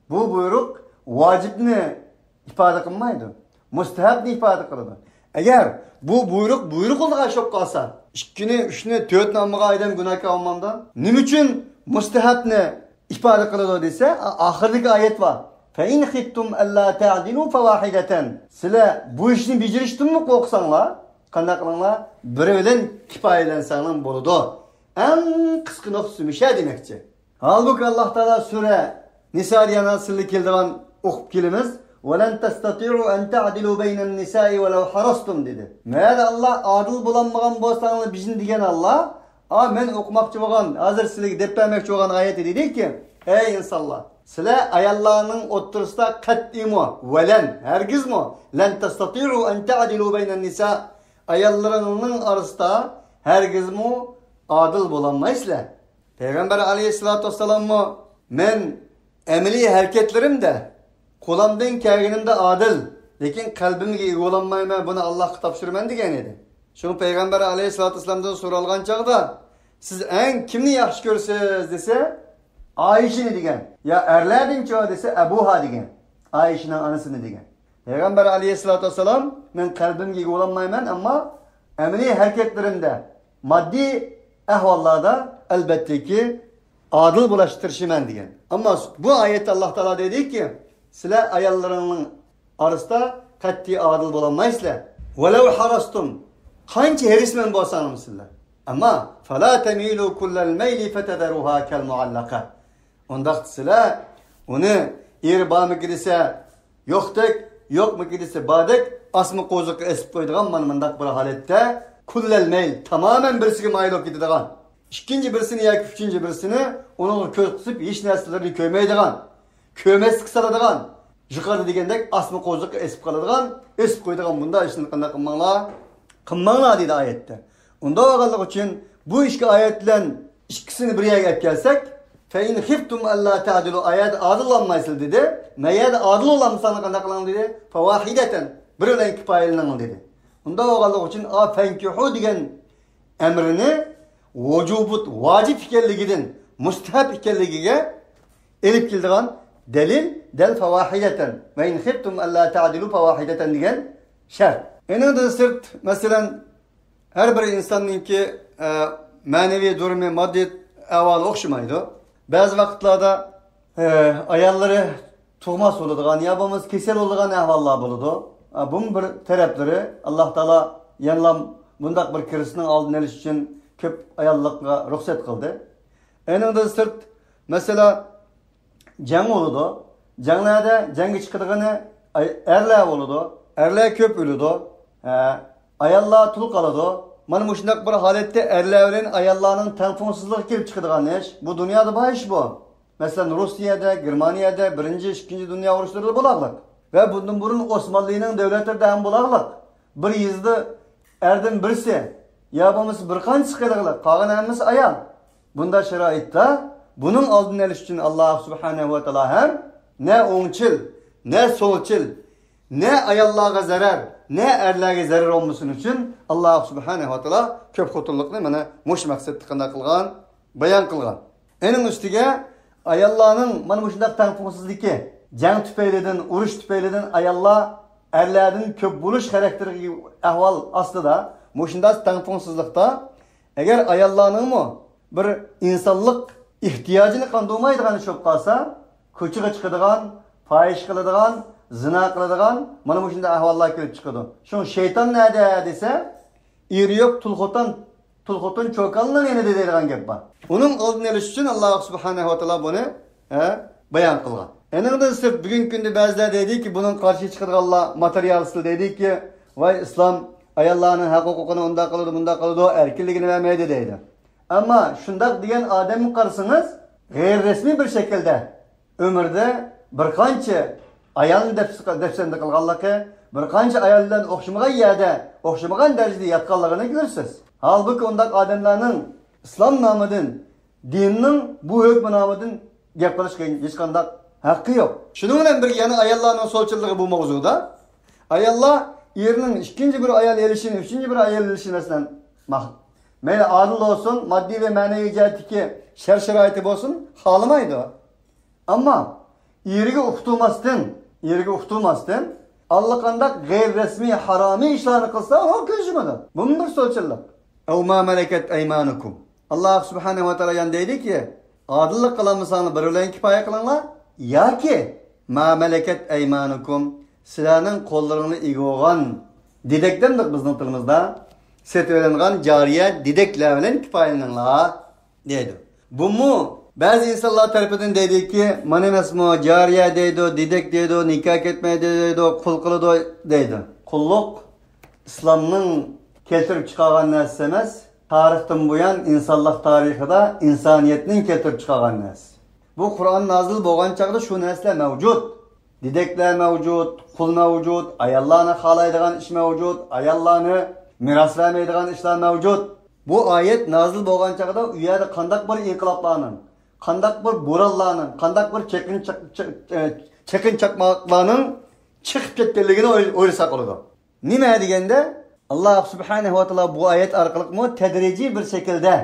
بۇ بۇيرۇق ۋاجىپنى ئىپادە قىلمايدۇ. مۇستەھەبنى ئىپادە قىلىدۇ. ئەگەر بۇ بۇيرۇق بۇيرۇق بولىدىغان ئىش بولۇپ قالسا، ئىككىنى، ئۈچنى، تۆتنى ئالمىغان ئادەم گۇناھكار بولمامدۇ؟ نېمە ئۈچۈن مۇستەھەبنى ئىپادە قىلىدۇ دېسە، ئا-، ئاخىرىدىكى ئايەت بار. فَإِنْ خِفْتُمْ أَلَّا تَعْدِلُوا فَوَاحِدَةً. سىلەر بۇ ئىشنى بېجىرىشتىنمۇ قورقساڭلار، قانداق قىلىڭلار؟ بىرى بىلەن كىپايىلەنسەڭلار بولىدۇ. ئەڭ قىسقا نۇقتىسى مۇشۇ دېمەكچى. ھالبۇكى، ئاللا تائالا سۈرە نىسادا يەنە سىللە كېلىدىغان ئوقۇپ كېلىمىز. وَلَنْ تَسْتَطِيعُوا أَنْ تَعْدِلُوا بَيْنَ النِّسَاءِ وَلَوْ حَرَصْتُمْ دېدى. مەيلى ئاللا ئادىل بولالمىغان بولساڭلار بىزنى دېگەن ئاللا، ئا، مەن ئوقۇماقچى بولغان، ھازىر سىلىگە دەپ بەرمەكچى بولغان ئايەتتە دېدىكى، ئەي ئىنسانلار، سىلەر ئاياللارنىڭ ئوتتۇرىسىدا قەتئىيمۇ، ۋەلەن، ھەرگىزمۇ، لَنْ تَسْتَطِيعُوا أَنْ تَعْدِلُوا بَيْنَ النِّسَاءِ، ئاياللىرىڭنىڭ ئارىسىدا ھەرگىزمۇ ئادىل بولالمايسىلەر. پەيغەمبەر ئەلەيھىسسالاتۇ ۋەسسالاممۇ، مەن ئەمەلىي ھەرىكەتلىرىمدە قولۇمدىن كەلگىنىمدە ئادىل، لېكىن قەلبىمگە ئىگە بولالمايمەن، بۇنى ئاللاغا تاپشۇرىمەن دېگەن ئىدى. شۇڭا پەيغەمبەر ئەلەيھىسسالاتۇ ۋەسسالامدىن سورالغان چاغدا، سىز ئەڭ كىمنى ياخشى كۆرىسىز دېسە، ئائىشىنى دېگەن. يا ئەرلەردىنچۇ دېسە، ئەبۇھا دېگەن. ئائىشىنىڭ ئانىسىنى دېگەن. پەيغەمبەر ئەلەيھىسسالاتۇ ۋەسسالام، مەن قەلبىمگە ئىگە بولالمايمەن، ئەمما ئەمەلىي ھەرىكەتلىرىمدە، ماددىي ئەھۋاللاردا ئەلبەتتىكى ئادىل بولۇشقا تىرىشىمەن دېگەن. ئەمما بۇ ئايەتتە ئاللا تائالا دېدىكى، سىلەر ئاياللىرىڭنىڭ ئارىسىدا قەتئىي ئادىل بولالمايسىلەر. ۋەلەۋ ھەرەستۇم، قانچە ھېرىسمەن بولساڭلارمۇ سىلەر. ئەمما، فلا تميلوا كل الميل فتذروها كالمعلقة. ئۇنداق دېسىلە، ئۇنى ئېرى بارمىكى دېسە، يوقتەك، يوقمىكى دېسە باردەك، ئاسما قوزۇققا ئېسىپ قويىدىغان مانا مۇنداق بىر ھالەتتە، كلل ميل، تامامەن بىرسىگە مايىل بولۇپ كېتىدىغان، ئىككىنچى بىرسىنى ياكى ئۈچىنچى بىرسىنى ئۇنىڭغا كۆز قىسىپ، ھېچ نەرسىلىرىنى كۆرمەيدىغان، كۆرمەسلىككە سالىدىغان، يۇقىرىدا دېگەندەك ئاسما قوزۇققا ئېسىپ قالىدىغان، ئېسىپ قويىدىغان بۇنداق ئىشنى قانداق قىلماڭلار؟ قىلماڭلار دېدى ئايەتتە. ئۇنداق بولغانلىقى ئۈچۈن بۇ ئىككى ئايەت بىلەن ئىككىسىنى بىر يەرگە ئېلىپ كەلسەك، فإن خفتم ألا تعدلوا، ئايەتتە ئادىل بولالمايسىلەر دېدى. مەيەردە ئادىل بولالمىساڭلار قانداق قىلاڭ دېدى. فواحدة، بىر بىلەن كۇپايىلىنىڭ دېدى. ئۇنداق بولغانلىقى ئۈچۈن ئا فەنكىھۇ دېگەن ئەمرىنى ۋۇجۇبۇت، ۋاجىپ ئىكەنلىكىدىن، مۇستەھەب ئىكەنلىكىگە ئېلىپ كېلىدىغان دەلىل دەل فاۋاھىدەتەن، ۋە ئىن خىفتۇم ئەللا تەئدىلۇ فاۋاھىدەتەن دېگەن شەرت. ئېنىڭدىن سىرت، مەسىلەن، ھەر بىر ئىنساننىڭكى، ئە، مەنىۋى دۇرۇمى، ماددىي ئەھۋالى ئوخشىمايدۇ. بەزى ۋاقىتلاردا، ئە، ئاياللىرى تۇغماس بولىدىغان يا بولمىسا كېسەل بولىدىغان ئەھۋاللار بولىدۇ. ئە، بۇمۇ بىر تەرەپلىرى. ئاللا تائالا يەنىلا بۇنداق بىر كىرىزىسنىڭ ئالدىنى ئېلىش ئۈچۈن كۆپ ئاياللىققا رۇخسەت قىلدى. ئېنىڭدىن سىرت، مەسىلەن، جەڭ بولىدۇ. جەڭلەردە جەڭگە چىقىدىغىنى ئاي-، ئەرلەر بولىدۇ. ئەرلەر كۆپ ئۆلىدۇ. ھە، ئاياللار تۇل قالىدۇ. مانا مۇشۇنداق بىر ھالەتتە ئەرلەر بىلەن ئاياللارنىڭ تەڭپۇڭسىزلىقى كېلىپ چىقىدىغان ئىش. بۇ دۇنيادا بار ئىش بۇ. مەسىلەن، روسىيەدە، گېرمانىيەدە بىرىنچى، ئىككىنچى دۇنيا ئۇرۇشلىرىدا بولاغلىق. ۋە بۇندىن بۇرۇن ئوسمانلىنىڭ دۆلەتلىرىدە ھەم بولاغلىق. بىر يېزىدا ئەردىن بىرسى يا بولمىسا بىر قانچىسى قېلىغلىق، قالغان ھەممىسى ئايال. بۇنداق شارائىتتا بۇنىڭ ئالدىنى ئېلىش ئۈچۈن ئاللا سۇبھانەھۇ ۋە تائالا ھەم نە ئوڭچىل، نە سولچىل، نە ئاياللارغا زەرەر، نە ئەرلەرگە زەرەر بولمىسۇن ئۈچۈن ئاللا سۇبھانەھۇ ۋە تائالا كۆپ خوتۇنلۇقنى مانا مۇشۇ مەقسەتتە قانداق قىلغان، بايان قىلغان. ئېنىڭ ئۈستىگە ئاياللارنىڭ مانا مۇشۇنداق تەڭپۇڭسىزلىكى، جەڭ تۈپەيلىدىن، ئۇرۇش تۈپەيلىدىن ئاياللار ئەرلەردىن كۆپ بولۇش خاراكتېرىدىكى ئەھۋال ئاستىدا، مۇشۇنداق تەڭپۇڭسىزلىقتا، ئەگەر ئاياللارنىڭمۇ بىر ئىنسانلىق ئېھتىياجىنى قاندۇرمايدىغان ئىش بولۇپ قالسا، كوچىغا چىقىدىغان، پاھىشە قىلىدىغان، زىنا قىلىدىغان، مانا مۇشۇنداق ئەھۋاللار كېلىپ چىقىدۇ. شۇڭا شەيتان نەدە دېسە، ئېرى يوق تۇل خوتۇن، تۇل خوتۇن چوكاننىڭ يېنىدا دەيدىغان گەپ بار. ئۇنىڭ ئالدىنى ئېلىش ئۈچۈن ئاللا سۇبھانەھۇ ۋە تائالا بۇنى، ھە، بايان قىلغان. ئېنىڭدىن سىرت، بۈگۈنكى كۈندە بەزىلەر دەيدۇكى، بۇنىڭغا قارشى چىقىدىغانلار ماتېرىيالىستلار دەيدۇكى، ۋاي ئىسلام ئاياللارنىڭ ھەق ھوقۇقىنى ئۇنداق قىلىدۇ، مۇنداق قىلىدۇ، ئەركىنلىكىنى بەرمەيدۇ دەيدۇ. ئەمما شۇنداق دېگەن ئادەمگە قارىسىڭىز، غەيرىي رەسمىي بىر شەكىلدە ئۆمرىدە بىر قانچە ئايالنى دەپس-، دەپسەندە قىلغانلىقى، بىر قانچە ئايال بىلەن ئوخشىمىغان يەردە، ئوخشىمىغان دەرىجىدە ياتقانلىقىنى كۆرىسىز. ھالبۇكى، ئۇنداق ئادەملەرنىڭ ئىسلام نامىدىن، دىننىڭ بۇ ھۆكمى نامىدىن گەپ قىلىشقا ھېچقانداق ھەققى يوق. شۇنىڭ بىلەن بىرگە، يەنە ئاياللارنىڭ سولچىللىقى بۇ ماۋزۇدا. ئاياللار ئېرىنىڭ ئىككىنچى بىر ئايال ئېلىشىنى، ئۈچىنچى بىر ئايال ئېلىشىنى، مەسىلەن، ماق-، مەيلى ئادىل بولسۇن، ماددىي ۋە مەنىۋى جەھەتتىكى شەرت-شارائىتى بولسۇن، خالىمايدۇ. ئەمما ئېرىگە ئۇقتۇرماستىن، ئېرىگە ئۇقتۇرماستىن، ئاللىقانداق غەيرىي رەسمىي، ھارامىي ئىشلارنى قىلسا، ئۇ كۆز يۇمىدۇ. بۇمۇ بىر سولچىللىق. ئەۋ ما مەلەكەت ئەيمانۇكۇم. ئاللا سۇبھانەھۇ ۋە تائالا يەنە دەيدۇكى، ئادىللىق قىلالمىساڭلار، بىر بىلەن كۇپايە قىلىڭلار. ياكى ما مەلەكەت ئەيمانۇكۇم، سىلەرنىڭ قوللىرىڭلار ئىگە بولغان دېدەك دەمدۇق بىزنىڭ تىلىمىزدا، سېتىۋېلىنغان جارىيە دېدەكلەر بىلەن كۇپايىلىنىڭلار دەيدۇ. بۇمۇ بەزى ئىنسانلار تەرىپىدىن دەيدۇكى، مانا ئەمەسمۇ، جارىيە دەيدۇ، دېدەك دەيدۇ، نىكاھ كەتمەيدۇ دەيدۇ، قۇل قىلىدۇ دەيدۇ. قۇللۇق ئىسلامنىڭ كەلتۈرۈپ چىقارغان نەرسىسى ئەمەس، تارىختىن بۇيان ئىنسانلىق تارىخىدا ئىنسانىيەتنىڭ كەلتۈرۈپ چىقارغان نەرسىسى. بۇ قۇرئان نازىل بولغان چاغدا شۇ نەرسىلەر مەۋجۇت. دېدەكلەر مەۋجۇت، قۇل مەۋجۇت، ئاياللارنى خالايدىغان ئىش مەۋجۇت، ئاياللارنى مىراس بەرمەيدىغان ئىشلار مەۋجۇت. بۇ ئايەت نازىل بولغان چاغدا ئۇ يەردە قانداق بىر ئىنقىلابلارنىڭ، قانداق بىر بورانلارنىڭ، قانداق بىر چېقىن چاق-، چېق-، ئە، چېقىن چاقماقلارنىڭ چىقىپ كەتكەنلىكىنى ئوي-، ئويلىساق بولىدۇ. نېمە دېگەندە، ئاللا سۇبھانەھۇ ۋە تائالا بۇ ئايەت ئارقىلىقمۇ تەدرىجىي بىر شەكىلدە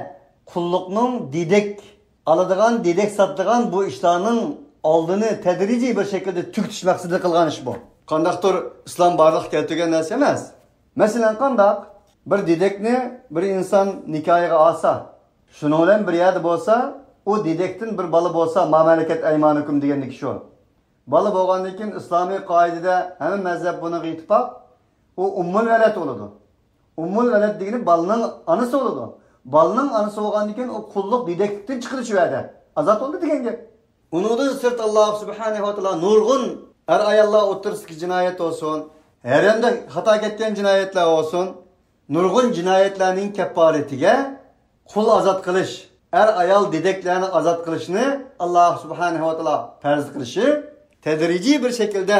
قۇللۇقنىڭ دېدەك ئالىدىغان، دېدەك ساتىدىغان بۇ ئىشلارنىڭ ئالدىنى تەدرىجىي بىر شەكىلدە تۈگىتىش مەقسىتىدە قىلغان ئىش بۇ. قانداقتۇر ئىسلام بارلىققا كەلتۈرگەن نەرسە ئەمەس. مەسىلەن، قانداق؟ بىر دېدەكنى بىر ئىنسان نىكاھىغا ئالسا، شۇنىڭ بىلەن بىر يەردە بولسا، ئۇ دېدەكتىن بىر بالا بولسا، ما مەلەكەت ئەيمانۇكۇم دېگەندىكى شۇ. بالا بولغاندىن كېيىن ئىسلامىي قائىدىدە ھەممە مەزھەپ بۇنىڭغا ئىتتىپاق، ئۇ ئۇممۇل ۋەلەد بولىدۇ. ئۇممۇل ۋەلەد دېگىنى بالىنىڭ ئانىسى بولىدۇ. بالىنىڭ ئانىسى بولغاندىن كېيىن ئۇ قۇللۇق، دېدەكلىكتىن چىقىدۇ شۇ يەردە. ئازاد بولدى دېگەن گەپ. ئۇنىڭدىن سىرت، ئاللاھ سۇبھانەھۇ ۋە تائالا نۇرغۇن ئەر-ئاياللار ئوتتۇرىسىدىكى جىنايەت بولسۇن، ھەرەمدە خاتا كەتكەن جىنايەتلەر بولسۇن، نۇرغۇن جىنايەتلەرنىڭ كەپپارىتىگە قۇل ئازاد قىلىش، ئەر-ئايال دېدەكلەرنى ئازاد قىلىشنى ئاللاھ سۇبھانەھۇ ۋە تائالا پەرز قىلىشى، تەدرىجىي بىر شەكىلدە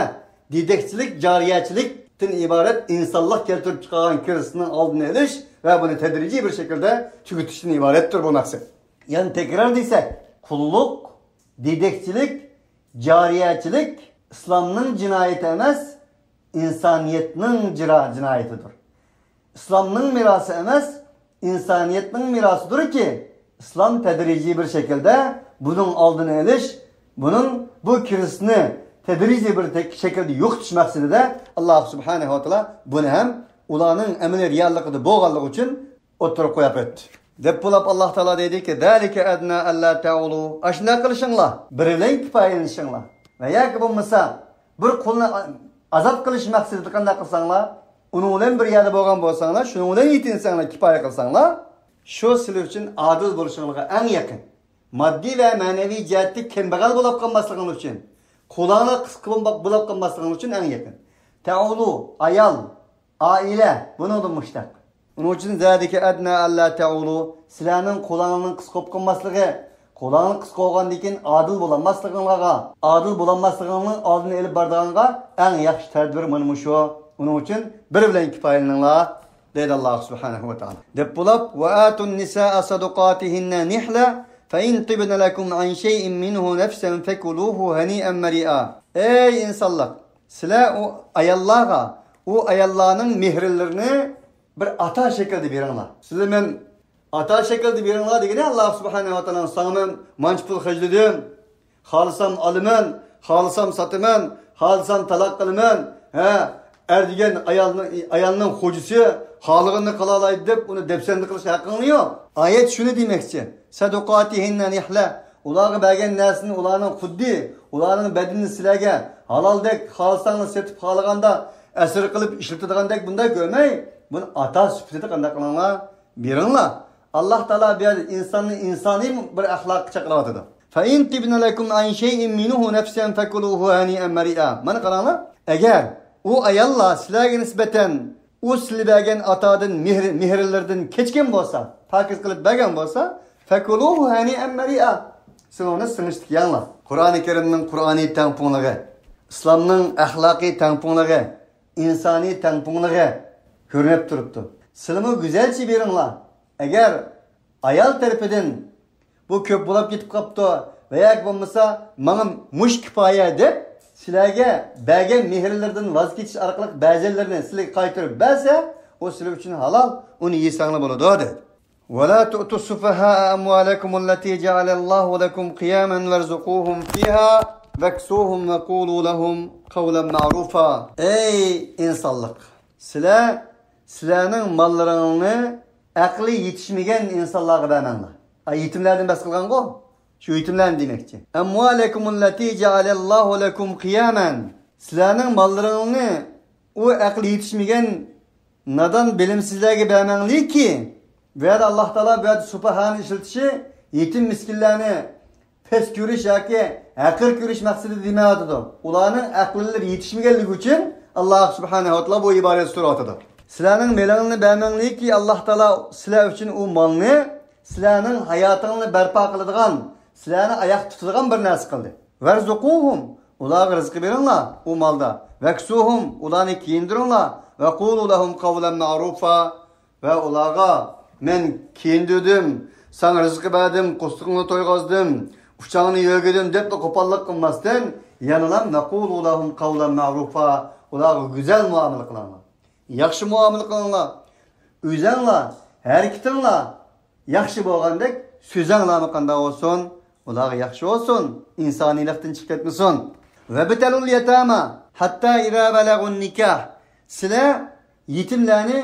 دېدەكچىلىك، جارىيەچىلىكتىن ئىبارەت ئىنسانلىق كەلتۈرۈپ چىقارغان كىرىزىسنىڭ ئالدىنى ئېلىش ۋە بۇنى تەدرىجىي بىر شەكىلدە تۈگىتىشتىن ئىبارەتتۇر بۇ مەقسەت. يەنە تەكرار دېسەك، قۇللۇق، دېدەكچىلىك، جارىيەچىلىك ئىسلامنىڭ جىنايىتى ئەمەس، ئىنسانىيەتنىڭ جىرا-، جىنايىتىدۇر. ئىسلامنىڭ مىراسى ئەمەس، ئىنسانىيەتنىڭ مىراسىدۇركى، ئىسلام تەدرىجىي بىر شەكىلدە بۇنىڭ ئالدىنى ئېلىش، بۇنىڭ، بۇ كىرىزىسنى تەدرىجىي بىر تەك-، شەكىلدە يوقىتىش مەقسىتىدە ئاللاھ سۇبھانەھۇ ۋە تائالا بۇنى ھەم ئۇلارنىڭ ئەمەلىي رېئاللىقىدا بولغانلىقى ئۈچۈن ئوتتۇرىغا قويۇپ ئۆتتى. دەپ بولۇپ ئاللاھ تائالا دەيدىكى، ذلك أدنى ألا تعولوا، ئاشۇنداق قىلىشىڭلار، بىر بىلەن كۇپايىلىنىشىڭلار. ۋە ياكى بولمىسا، بىر قۇلنى ئا-، ئازاد قىلىش مەقسىتىدە قانداق قىلساڭلار، ئۇنىڭ بىلەن بىر يەردە بولغان بولساڭلار، شۇنىڭ بىلەن يېتىنسەڭلار، كۇپايە قىلساڭلار، شۇ سىلەر ئۈچۈن ئادىل بولۇشۇڭلارغا ئەڭ يېقىن. ماددىي ۋە مەنىۋى جەھەتتە كەمبەغەل بولۇپ قالماسلىقىڭلار ئۈچۈن، قولۇڭلار قىسقا بولۇپ قالماسلىقىڭلار ئۈچۈن ئەڭ يېقىن. تەئۇلۇ، ئايال، ئائىلە، بۇنىڭدىن مۇشتەق. ئۇنىڭ ئۈچۈن ذلك أدنى ألا تعولوا، سىلەرنىڭ قولۇڭلارنىڭ قىسقا بولۇپ قالماسلىقى، قولۇڭلار قىسقا بولغاندىن كېيىن ئادىل بولالماسلىقىڭلارغا، ئادىل بولالماسلىقىڭلارنىڭ ئالدىنى ئېلىپ بارىدىغانغا ئەڭ ياخشى تەدبىر مانا مۇشۇ. ئۇنىڭ ئۈچۈن بىر بىلەن كۇپايىلىنىڭلار، دەيدۇ ئاللاھ سۇبھانەھۇ ۋە تائالا. دەپ بولۇپ، وآتوا النساء صدقاتهن نحلة فإن طبن لكم عن شيء منه نفسا فكلوه هنيئا مريئا. ئەي ئىنسانلار، سىلەر ئۇ ئاياللارغا، ئۇ ئاياللارنىڭ مېھىرلىرىنى بىر ئاتا شەكلىدە بېرىڭلار. سىلەر مەن ئاتا شەكلىدە بېرىڭلار دېگىنى، ئاللاھ سۇبھانەھۇ ۋە تائالا ساڭا مەن مانچە پۇل خەجلىدىم، خالىسام ئالىمەن، خالىسام ساتىمەن، خالىسام تالاق قىلىمەن. ھە، ئەر دېگەن ئايالنىڭ، ئايالنىڭ خوجىسى، خالىغىنىنى قىلالايدۇ دەپ ئۇنى دەپسەندە قىلىشقا ھەققىڭ يوق. ئايەت شۇنى دېمەكچى. صدقاتهن نحلة. ئۇلارغا بەرگەن نەرسىنى ئۇلارنىڭ خۇددى ئۇلارنىڭ بەدىنىنى سىلەرگە ھالالدەك، خالىساڭلار سېتىپ، خالىغاندا ئەسىر قىلىپ ئىشلىتىدىغاندەك بۇنداق كۆرمەي، بۇنى ئاتا سۈپىتىدە قانداق قىلىڭلار؟ بېرىڭلار. ئاللاھ تائالا بۇ يەردە ئىنساننى ئىنسانىي بىر ئەخلاققا چاقىرىۋاتىدۇ. فإن طبن لكم عن شيء منه نفسا فكلوه هنيئا مريئا. مانا قاراڭلار، ئەگەر ئۇ ئاياللار سىلەرگە نىسبەتەن ئۇ سىلى بەرگەن ئاتادىن مېھرى، مېھىرلىرىدىن كەچكەن بولسا، پاكىز قىلىپ بەرگەن بولسا، فكلوه هنيئا مريئا. سىلەر ئۇنى سىڭىشتىك يەڭلار. قۇرئانى كەرىمنىڭ قۇرئانىي تەڭپۇڭلۇقى، ئىسلامنىڭ ئەخلاقىي تەڭپۇڭلۇقى، ئىنسانىي تەڭپۇڭلۇقى كۆرۈنۈپ تۇرۇپتۇ. سىلىمۇ گۈزەلچە بېرىڭلار. ئەگەر ئايال تەرىپىدىن بۇ كۆپ بولاپ كېتىپ قاپتۇ ۋە ياكى بولمىسا ماڭا مۇش كۇپايە دەپ سىلەرگە بەرگەن مېھىرلىرىدىن ۋاز كېچىش ئارقىلىق بەزىلىرىنى سىلەرگە قايتۇرۇپ بەرسە، ئۇ سىلەر ئۈچۈن ھالال، ئۇنى يېسەڭلار بولىدۇ، دېدى. ولا تؤتوا السفهاء أموالكم التي جعل الله لكم قياما وارزقوهم فيها واكسوهم وقولوا لهم قولا معروفا. ئەي ئىنسانلىق! سىلەر سىلەرنىڭ ماللىرىڭلارنى ئەقلى يېتىشمىگەن ئىنسانلارغا بەرمەڭلار. ئا، يېتىملەردىن بەس قىلغانغۇ؟ شۇ يېتىملەرنى دېمەكچى. أموالكم التي جعل الله لكم قياما. سىلەرنىڭ ماللىرىڭلارنى ئۇ ئەقلى يېتىشمىگەن نادان بىلىمسىزلەرگە بەرمەڭلىكى. بۇ يەردە ئاللاھ تائالا بۇ يەردە سۇپاھانى ئىشلىتىشى يېتىم مىسكىنلەرنى پەس كۆرۈش ياكى ھەقىر كۆرۈش مەقسىتىدە دېمەيۋاتىدۇ. ئۇلارنىڭ ئەقىللىرى يېتىشمىگەنلىكى ئۈچۈن ئاللاھ سۇبھانەھۇ ۋە تائالا بۇ ئىبارەتنى سورىۋاتىدۇ. سىلەرنىڭ مېلىڭلارنى بەرمەڭلىكى، ئاللاھ تائالا سىلەر ئۈچۈن ئۇ مالنى سىلەرنىڭ ھاياتىڭلارنى بەرپا قىلىدىغان، سىلەرنى ئاياقتا تۇتىدىغان بىر نەرسە قىلدى. ۋەرزۇقۇھۇم، ئۇلارغا رىزقى بېرىڭلار ئۇ مالدا. ۋەكسۇھۇم، ئۇلارنى كىيىندۈرۈڭلار. ۋەقۇلۇ لەھۇم قەۋلەن مەئرۇفا، ۋە ئۇلارغا، مەن كىيىندۈردۈم، ساڭا رىزقى بەردىم، قورسىقىڭنى تويغۇزدۇم، ئۇچاڭنى يۆگىدىم دەپلا قوپاللىق قىلماستىن، يەنىلا ۋەقۇلۇ لەھۇم قەۋلەن مەئرۇفا، ئۇلارغا گۈزەل مۇئامىلە قىلىڭلار. ياخشى مۇئامىلە قىلىڭلار. ئۆزەڭلار، ھەرىكىتىڭلار ياخشى بولغاندەك، سۆزەڭلارمۇ قانداق بولسۇن، ئۇلارغا ياخشى بولسۇن، ئىنسانىيلىقتىن چىقىپ كەتمىسۇن. ۋەبتەلۇل يەتامە ھەتتا ئىزا بەلەغۇن نىكاھ. سىلەر يېتىملەرنى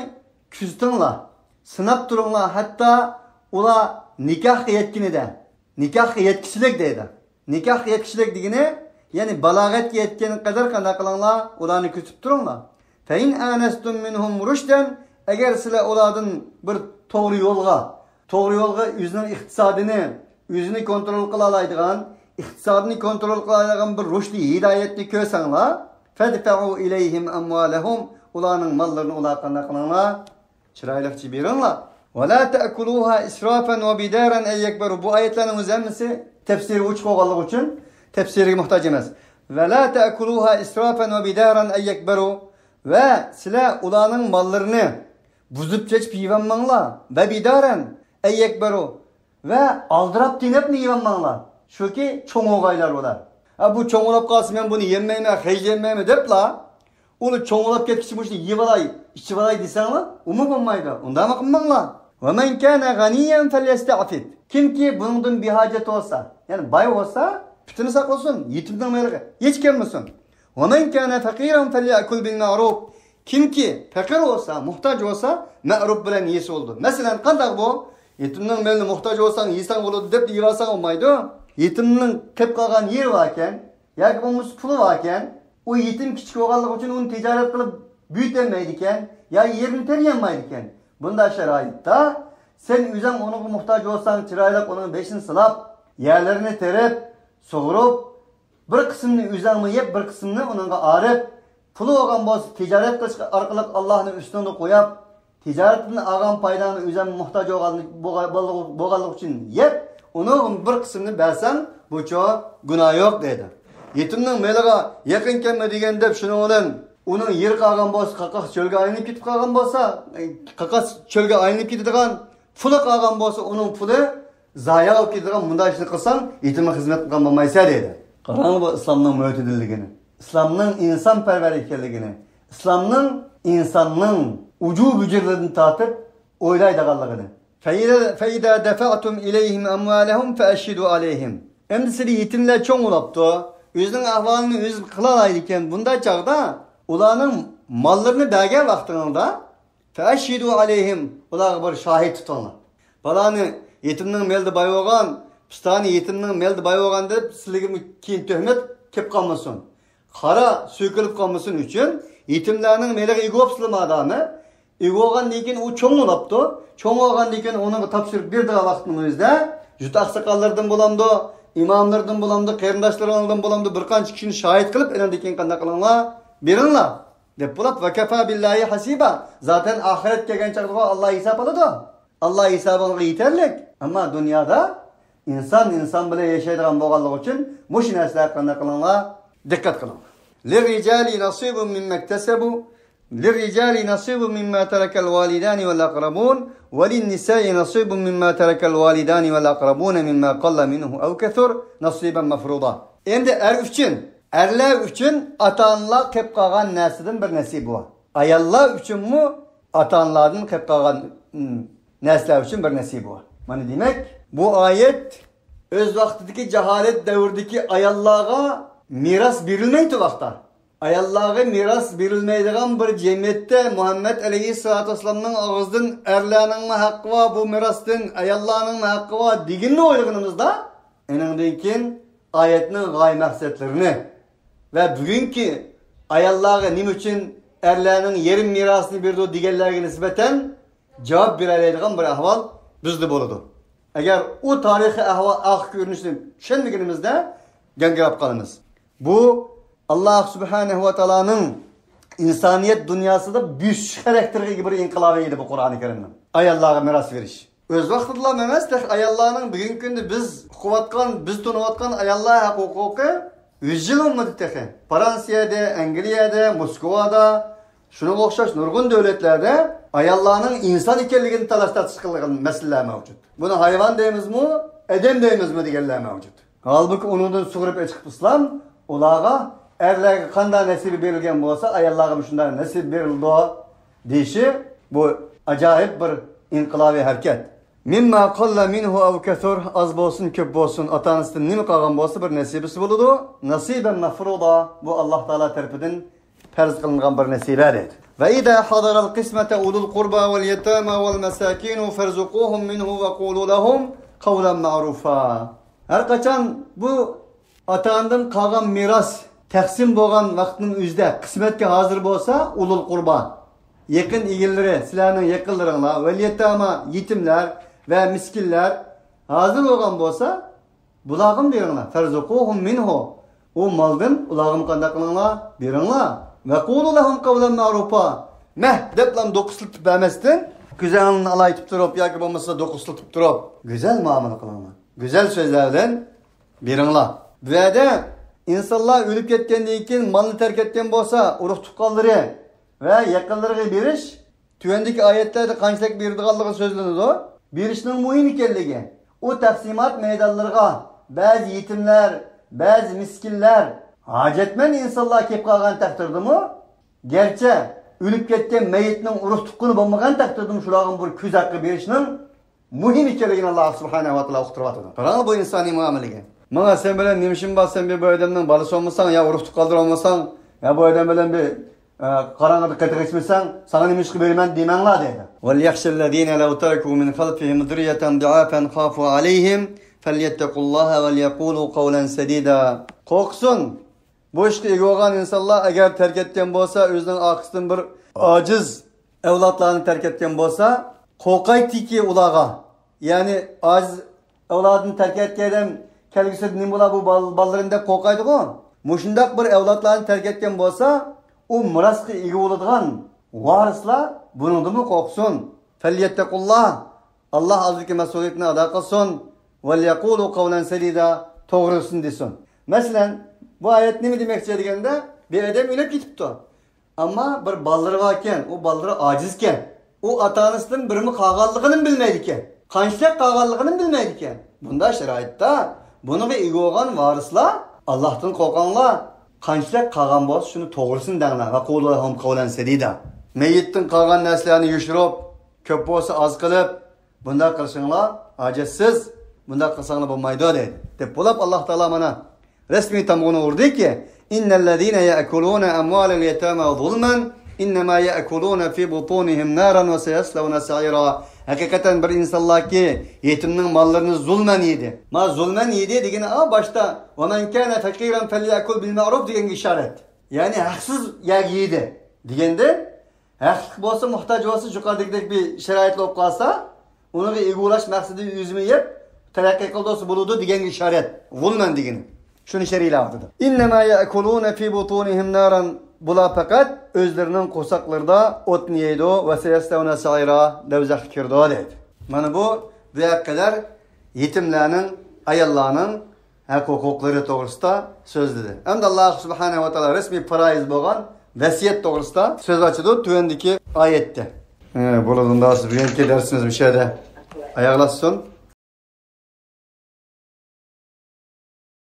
كۆزىتىڭلار، سىناپ تۇرۇڭلار، ھەتتا ئۇلار نىكاھقا يەتكىنىدە. نىكاھقا يەتكۈچىلىك دەيدۇ. نىكاھقا يەتكۈچىلىك دېگىنى، يەنى بالاغەتكە يەتكەن قەدەر قانداق قىلىڭلار، ئۇلارنى كۆزىتىپ تۇرۇڭلار. فإن آنستم منهم رشدا، ئەگەر سىلەر ئۇلاردىن بىر توغرا يولغا، توغرا يولغا ئۆزىنىڭ ئىقتىسادىنى، ئۆزىنى كونترول قىلالايدىغان، ئىقتىسادىنى كونترول قىلالايدىغان بىر رۇشدى، ھىدايەتنى كۆرسەڭلار، فادفعوا إليهم أموالهم، ئۇلارنىڭ ماللىرىنى ئۇلارغا قانداق قىلىڭلار؟ چىرايلىقچە بېرىڭلار. ولا تأكلوها إسرافا وبدارا أن يكبروا. بۇ ئايەتلەرنىڭ ئۆزى ھەممىسى تەپسىرى ئوچۇق بولغانلىقى ئۈچۈن تەپسىرگە موھتاج ئەمەس. ولا تأكلوها إسرافا وبدارا أن يكبروا. ۋە سىلەر ئۇلارنىڭ ماللىرىنى بۇزۇپ چېچىپ يېيىۋالماڭلار. وبدارا أن يكبروا. ۋە ئالدىراپ تېنەپمۇ يېيىۋالماڭلار. چۈنكى چوڭ بولغايلار ئۇلار. ھە، بۇ چوڭ بولۇپ قالسا، مەن بۇنى يېمەيمەن، خەجلىيەلمەيمەن دەپلا، ئۇلار چوڭ بولۇپ كەتكۈچە مۇشۇنى يېيىۋالاي، ئىچىۋالاي دېسەڭلار، ئۇمۇ بولمايدۇ. ئۇنداقمۇ قىلماڭلار. ومن كان غنيا فليستعفف. كىمكى بۇنىڭدىن بىھاجەت بولسا، يەنى باي بولسا، پۇتىنى ساقلىسۇن، يېتىمنىڭ مېلىگە ھېچ كەلمىسۇن. ومن كان فقيرا فليأكل بالمعروف. كىمكى پەقىر بولسا، موھتاج بولسا، مەرۇپ بىلەن يېسە بولىدۇ. مەسىلەن، قانداق بۇ؟ يېتىمنىڭ مېلىنى موھتاج بولساڭ، يېسەڭ بولىدۇ دەپ يېيىۋالساڭ بولمايدۇ. يېتىمنىڭ قېلىپ قالغان يېرى باركەن، ياكى بولمىسا پۇلى باركەن، ئۇ يېتىم كىچىك بولغانلىقى ئۈچۈن ئۇنى تىجارەت قىلىپ بۈيۈتەلمەيدىكەن، يا يېرىنى تېرىيەلمەيدىكەن. بۇنداق شارائىتتا سەن ئۆزۈڭ ئۇنىڭغا موھتاج بولساڭ، چىرايلىق ئۇنىڭ بېشىنى سىلاپ، يەرلىرىنى تېرىپ، سۇغۇرۇپ، بىر قىسمىنى ئۆزۈڭمۇ يەپ، بىر قىسمىنى ئۇنىڭغا ئايرىپ، پۇلى بولغان بولسا، تىجارەت قىلىش ئارقىلىق ئاللاھنى ئۈستۈڭدە قويۇپ، تىجارەتتىن ئالغان پايداڭنى ئۆزۈڭ موھتاج بولغان، بولغان، بولغانلىقى ئۈچۈن يەپ، ئۇنىڭ بىر قىسمىنى بەرسەڭ، بۇچۇ گۇناھ يوق دەيدۇ. يېتىمنىڭ مېلىغا يېقىن كەلمە دېگەن دەپ، شۇنىڭ بىلەن ئۇنىڭ يېرى قالغان بولسا، قاقاس چۆلگە ئايلىنىپ كېتىپ قالغان بولسا، قاقاس چۆلگە ئايلىنىپ كېتىدىغان، پۇلى قالغان بولسا، ئۇنىڭ پۇلى زايە بولۇپ كېتىدىغان، مۇنداق ئىشنى قىلساڭ، يېتىمگە خىزمەت قىلغان بولمايسەن دەيدۇ. قاراڭ، بۇ ئىسلامنىڭ مۆتىدىللىكىنى، ئىسلامنىڭ ئىنسانپەرۋەر ئىكەنلىكىنى، ئىسلامنىڭ ئىنساننىڭ ئۇجۇ بۈجۈرلىرىدىن تارتىپ ئويلايدىغانلىقىنى. فإذا، فإذا دفعتم إليهم أموالهم فأشهدوا عليهم. ئەمدى سىلى يېتىملەر چوڭ بولاپتۇ، ئۆزىنىڭ ئەھۋالىنى ئۆزى قىلالايدىكەن، بۇنداق چاغدا ئۇلارنىڭ ماللىرىنى بەرگەن ۋاقتىڭىزدا، فأشهدوا عليهم، ئۇلارغا بىر شاھىت تۇتۇڭلار. پالانى يېتىمنىڭ مېلىدا باي بولغان، پىستانى يېتىمنىڭ مېلىدا باي بولغان دەپ سىلىگە كېيىن تۆھمەت كېلىپ قالمىسۇن. قارا سۆكۈلۈپ قالمىسۇن ئۈچۈن، يېتىملەرنىڭ مېلىغا ئىگە بولۇپسىلە مادامى، ئىگە بولغاندىن كېيىن ئۇ چوڭ بولاپتۇ. چوڭ بولغاندىن كېيىن ئۇنىڭغا تاپشۇرۇپ بېرىدىغان ۋاقىتنىڭ ئۆزىدە، جۇت ئاقساقاللىرىدىن بولامدۇ، ئىماملىرىدىن بولامدۇ، قېرىنداشلىرىڭلاردىن بولامدۇ، بىر قانچە كىشىنى شاھىت قىلىپ، ئېنىڭدىن كېيىن قانداق قىلىڭلار؟ بېرىڭلار. دەپ بولۇپ، وكفى بالله حسيبا. زاتەن ئاخىرەت كەلگەن چاغدا ئاللا ھېساب ئالىدۇ. ئاللا ھېسابىڭغا يېتەرلىك. ئەمما دۇنيادا ئىنسان ئىنسان بىلەن ياشايدىغان بولغانلىقى ئۈچۈن مۇشۇ نەرسىلەرگە قانداق قىلىڭلار؟ دىققەت قىلىڭلار. للرجال نصيب مما اكتسبوا، للرجال نصيب مما ترك الوالدان والأقربون، وللنساء نصيب مما ترك الوالدان والأقربون مما قل منه أو كثر نصيبا مفروضا. ئەمدى ئەر ئۈچۈن، ئەرلەر ئۈچۈن ئاتا-ئانىلار قېلىپ قالغان نەرسىدىن بىر نەسىبى بار. ئاياللار ئۈچۈنمۇ ئاتا-ئانىلاردىن قېلىپ قالغان، ئىم، نەرسىلەر ئۈچۈن بىر نەسىبى بار. مانا دېمەك، بۇ ئايەت ئۆز ۋاقتىدىكى جاھالەت دەۋرىدىكى ئاياللارغا مىراس بېرىلمەيتتى ۋاقتا. ئاياللارغا مىراس بېرىلمەيدىغان بىر جەمئىيەتتە مۇھەممەد ئەلەيھىسسالاتۇ ۋەسسالامنىڭ ئاغزىدىن ئەرلەرنىڭمۇ ھەققى بار بۇ مىراستىن، ئاياللارنىڭمۇ ھەققى بار دېگىنىنى ئويلىغىنىمىزدا، ئېنىڭدىن كېيىن ئايەتنىڭ غايە مەقسەتلىرىنى ۋە بۈگۈنكى ئاياللارغا نېمە ئۈچۈن ئەرلەرنىڭ يېرىم مىراسىنى بېرىدۇ دېگەنلەرگە نىسبەتەن جاۋاب بېرەلەيدىغان بىر ئەھۋال بىزدە بولىدۇ. ئەگەر ئۇ تارىخىي ئەھۋال ئارقا كۆرۈنۈشنى چۈشەنمىگىنىمىزدە گاڭگىراپ قالىمىز. بۇ ئاللا سۇبھانەھۇ ۋە تائالانىڭ ئىنسانىيەت دۇنياسىدا بۆسۈش خاراكتېرىگە ئىگە بىر ئىنقىلابى ئىدى بۇ قۇرئانى كەرىمنىڭ. ئاياللارغا مىراس بېرىش. ئۆز ۋاقتىدىلا ئەمەس، تېخى ئاياللارنىڭ بۈگۈنكى كۈندە بىز ئۇقۇۋاتقان، بىز تونۇۋاتقان ئاياللار ھەق ھوقۇقى يۈز يىل بولمىدى تېخى. فرانسىيەدە، ئەنگلىيەدە، موسكۋادا، شۇنىڭغا ئوخشاش نۇرغۇن دۆلەتلەردە ئاياللارنىڭ ئىنسان ئىكەنلىكىنى تالاش-تارتىش قىلىدىغان مەسىلىلەر مەۋجۇت. بۇنى ھايۋان دەيمىزمۇ، ئادەم دەيمىزمۇ دېگەنلەر مەۋجۇت. ھالبۇكى، ئۇنىڭدىن سۇغۇرۇپ ئېچىقىپ ئىسلام ئۇلارغا، ئەرلەرگە قانداق نەسىبە بېرىلگەن بولسا، ئاياللارغا مۇشۇنداق نەسىبە بېرىلىدۇ دېيىشى، بۇ ئاجايىپ بىر ئىنقىلابىي ھەرىكەت. مما قل منه أو كثر، ئاز بولسۇن، كۆپ بولسۇن، ئاتا-ئانىسىدىن نېمە قالغان بولسا، بىر نەسىبىسى بولىدۇ. نصيبا مفروضا، بۇ ئاللا تائالا تەرىپىدىن پەرز قىلىنغان بىر نەسىبە دەيدۇ. وإذا حضر القسمة أولو القربى واليتامى والمساكين فارزقوهم منه وقولوا لهم قولا معروفا. ھەر قاچان بۇ ئاتا-ئانىدىن قالغان مىراس تەقسىم بولغان ۋاقىتنىڭ ئۆزىدە قىسمەتكە ھازىر بولسا، ئۇلۇل قۇربا، يېقىن ئىگىلىرى، سىلەرنىڭ يېقىنلىرىڭلار، ۋەليەتاما، يېتىملەر، ۋە مىسكىنلەر ھازىر بولغان بولسا، بۇلارغىمۇ بېرىڭلار. فارزقوهم منه. ئۇ مالدىن ئۇلارغىمۇ قانداق قىلىڭلار؟ بېرىڭلار. وقولوا لهم قولا معروفا. مەھ دەپلا دوقۇسلىتىپ بەرمەستىن، كۆزۈڭنى ئالايتىپ تۇرۇپ ياكى بولمىسا دوقۇسلىتىپ تۇرۇپ، گۈزەل مۇئامىلە قىلىڭلار. گۈزەل سۆزلەر بىلەن بېرىڭلار. بۇ يەردە ئىنسانلار ئۆلۈپ كەتكەندىن كېيىن مالنى تەرك ئەتكەن بولسا، ئۇرۇق تۇغقانلىرى ۋە يېقىنلىرىغا بېرىش تۆۋەندىكى ئايەتلەردە قانچىلىك بېرىدىغانلىقى سۆزلىنىدۇ. بېرىشنىڭ مۇھىم ئىكەنلىكى، ئۇ تەقسىمات مەيدانلىرىغا بەزى يېتىملەر، بەزى مىسكىنلەر، ھاجەتمەن ئىنسانلار كېلىپ قالغان تەقدىردىمۇ، گەرچە ئۆلۈپ كەتكەن مەيىتنىڭ ئۇرۇق تۇغقىنى بولمىغان تەقدىردىمۇ، شۇلارغا بىر كۆز ھەققى بېرىشنىڭ مۇھىم ئىكەنلىكىنى ئاللا سۇبھانەھۇ ۋە تائالا ئۇقتۇرۇۋاتىدۇ. قاراڭ بۇ ئىنسانىي مۇئامىلىگە. ماڭا سەن بىلەن نېمە ئىشىم بار، سەن بىر بۇ ئادەمنىڭ بالىسى بولمىساڭ، يا ئۇرۇق تۇغقانلىرى بولمىساڭ، يا بۇ ئادەم بىلەن بىر، ئە، قاراڭغۇدا قېتىق ئىچمىسەڭ، ساڭا نېمە ئىشقا بېرىمەن دېمەڭلار دەيدۇ. وليخش الذين لو تركوا من خلفهم ذرية ضعافا خافوا عليهم فليتقوا الله وليقولوا قولا سديدا. قورقسۇن بۇ ئىشقا ئىگە بولغان ئىنسانلار، ئەگەر تەرك ئەتكەن بولسا، ئۆزىنىڭ ئارقىسىدىن بىر ئاجىز ئەۋلادلارنى تەرك ئەتكەن بولسا، قورقايتىكى ئۇلارغا. يەنى ئاجىز ئەۋلادىنى تەرك ئەتكەن ئادەم كەلگۈسىدە نېمە بولا بۇ بال-، بالىلىرىم دەپ قورقايدىغۇ. مۇشۇنداق بىر ئەۋلادلارنى تەرك ئەتكەن بولسا، ئۇ مىراسقا ئىگە بولىدىغان ۋارىسلار بۇنىڭدىنمۇ قورقسۇن. فەليەتتەقۇللاھ. ئاللاھ ئالدىدىكى مەسئۇلىيىتىنى ئادا قىلسۇن. ۋەليەقۇلۇ قەۋلەن سەدىدە، توغرىسىنى دېسۇن. مەسىلەن، بۇ ئايەت نېمە دېمەكچى دېگەندە، بىر ئادەم ئۆلۈپ كېتىپتۇ. ئەمما بىر بالىلىرى باركەن، ئۇ بالىلىرى ئاجىزكەن. ئۇ ئاتا-ئانىسىدىن بىرمۇ قالغانلىقىنىمۇ بىلمەيدىكەن. قانچىلىك قالغانلىقىنىمۇ بىلمەيدىكەن. بۇنداق شارائىتتا بۇنىڭغا ئىگە بولغان ۋارىسلار، ئاللاھتىن قورقۇڭلار. قانچىلىك قالغان بولسا، شۇنى توغرىسىنى دەڭلار. ۋەقۇلۇ لەھۇم قەۋلەن سەدىدە. مەييىتتىن قالغان نەرسىلەرنى يوشۇرۇپ، كۆپ بولسا ئاز قىلىپ، بۇنداق قىلىشىڭلار ھاجەتسىز، بۇنداق قىلساڭلار بولمايدۇ دەيدۇ. دەپ بولۇپ، ئاللاھ تائالا مانا رەسمىي تامغىنى ئۇردىكى، إن الذين يأكلون أموال اليتامى ظلما إنما يأكلون في بطونهم نارا وسيصلون سعيرا. ھەقىقەتەن بىر ئىنسانلاركى يېتىمنىڭ ماللىرىنى زۇلمەن يېدى. ما زۇلمەن يېدى دېگىنى، ئا، باشتا، ومن كان فقيرا فليأكل بالمعروف دېگەنگە ئىشارەت. يەنى ھەقسىز يەرگە يېدى دېگەندىن، ھەقلىق بولسا، موھتاج بولسا، يۇقىرىدىكىدەك بىر شارائىتلار بولۇپ قالسا، ئۇنىڭغا ئىگە بولۇش مەقسىتىدە ئۆزىمۇ يەپ، تەرەققىي قىلدۇرسا بولىدۇ دېگەنگە ئىشارەت. غۇلمەن دېگىنى. شۇنى شەرھلەۋاتىدۇ. إنما يأكلون في بطونهم نارا. بۇلار پەقەت ئۆزلىرىنىڭ قورساقلىرىدا ئوتنى يەيدۇ، وسيصلون سعيرا، دوزاخقا كىرىدۇ دەيدۇ. مانا بۇ، بۇ يەرگە قەدەر يېتىملەرنىڭ، ئاياللارنىڭ ھەق ھوقۇقلىرى توغرىسىدا سۆزلىدى. ئەمدى ئاللاھ سۇبھانەھۇ ۋە تائالا رەسمىي پارايىز بولغان ۋەسىيەت توغرىسىدا سۆز ئاچىدۇ تۆۋەندىكى ئايەتتە. ئە، بولىدۇ، ئۇنداق بولسا بۈگۈنكى دەرسىمىز مۇشۇ يەردە ئاياغلاشسۇن.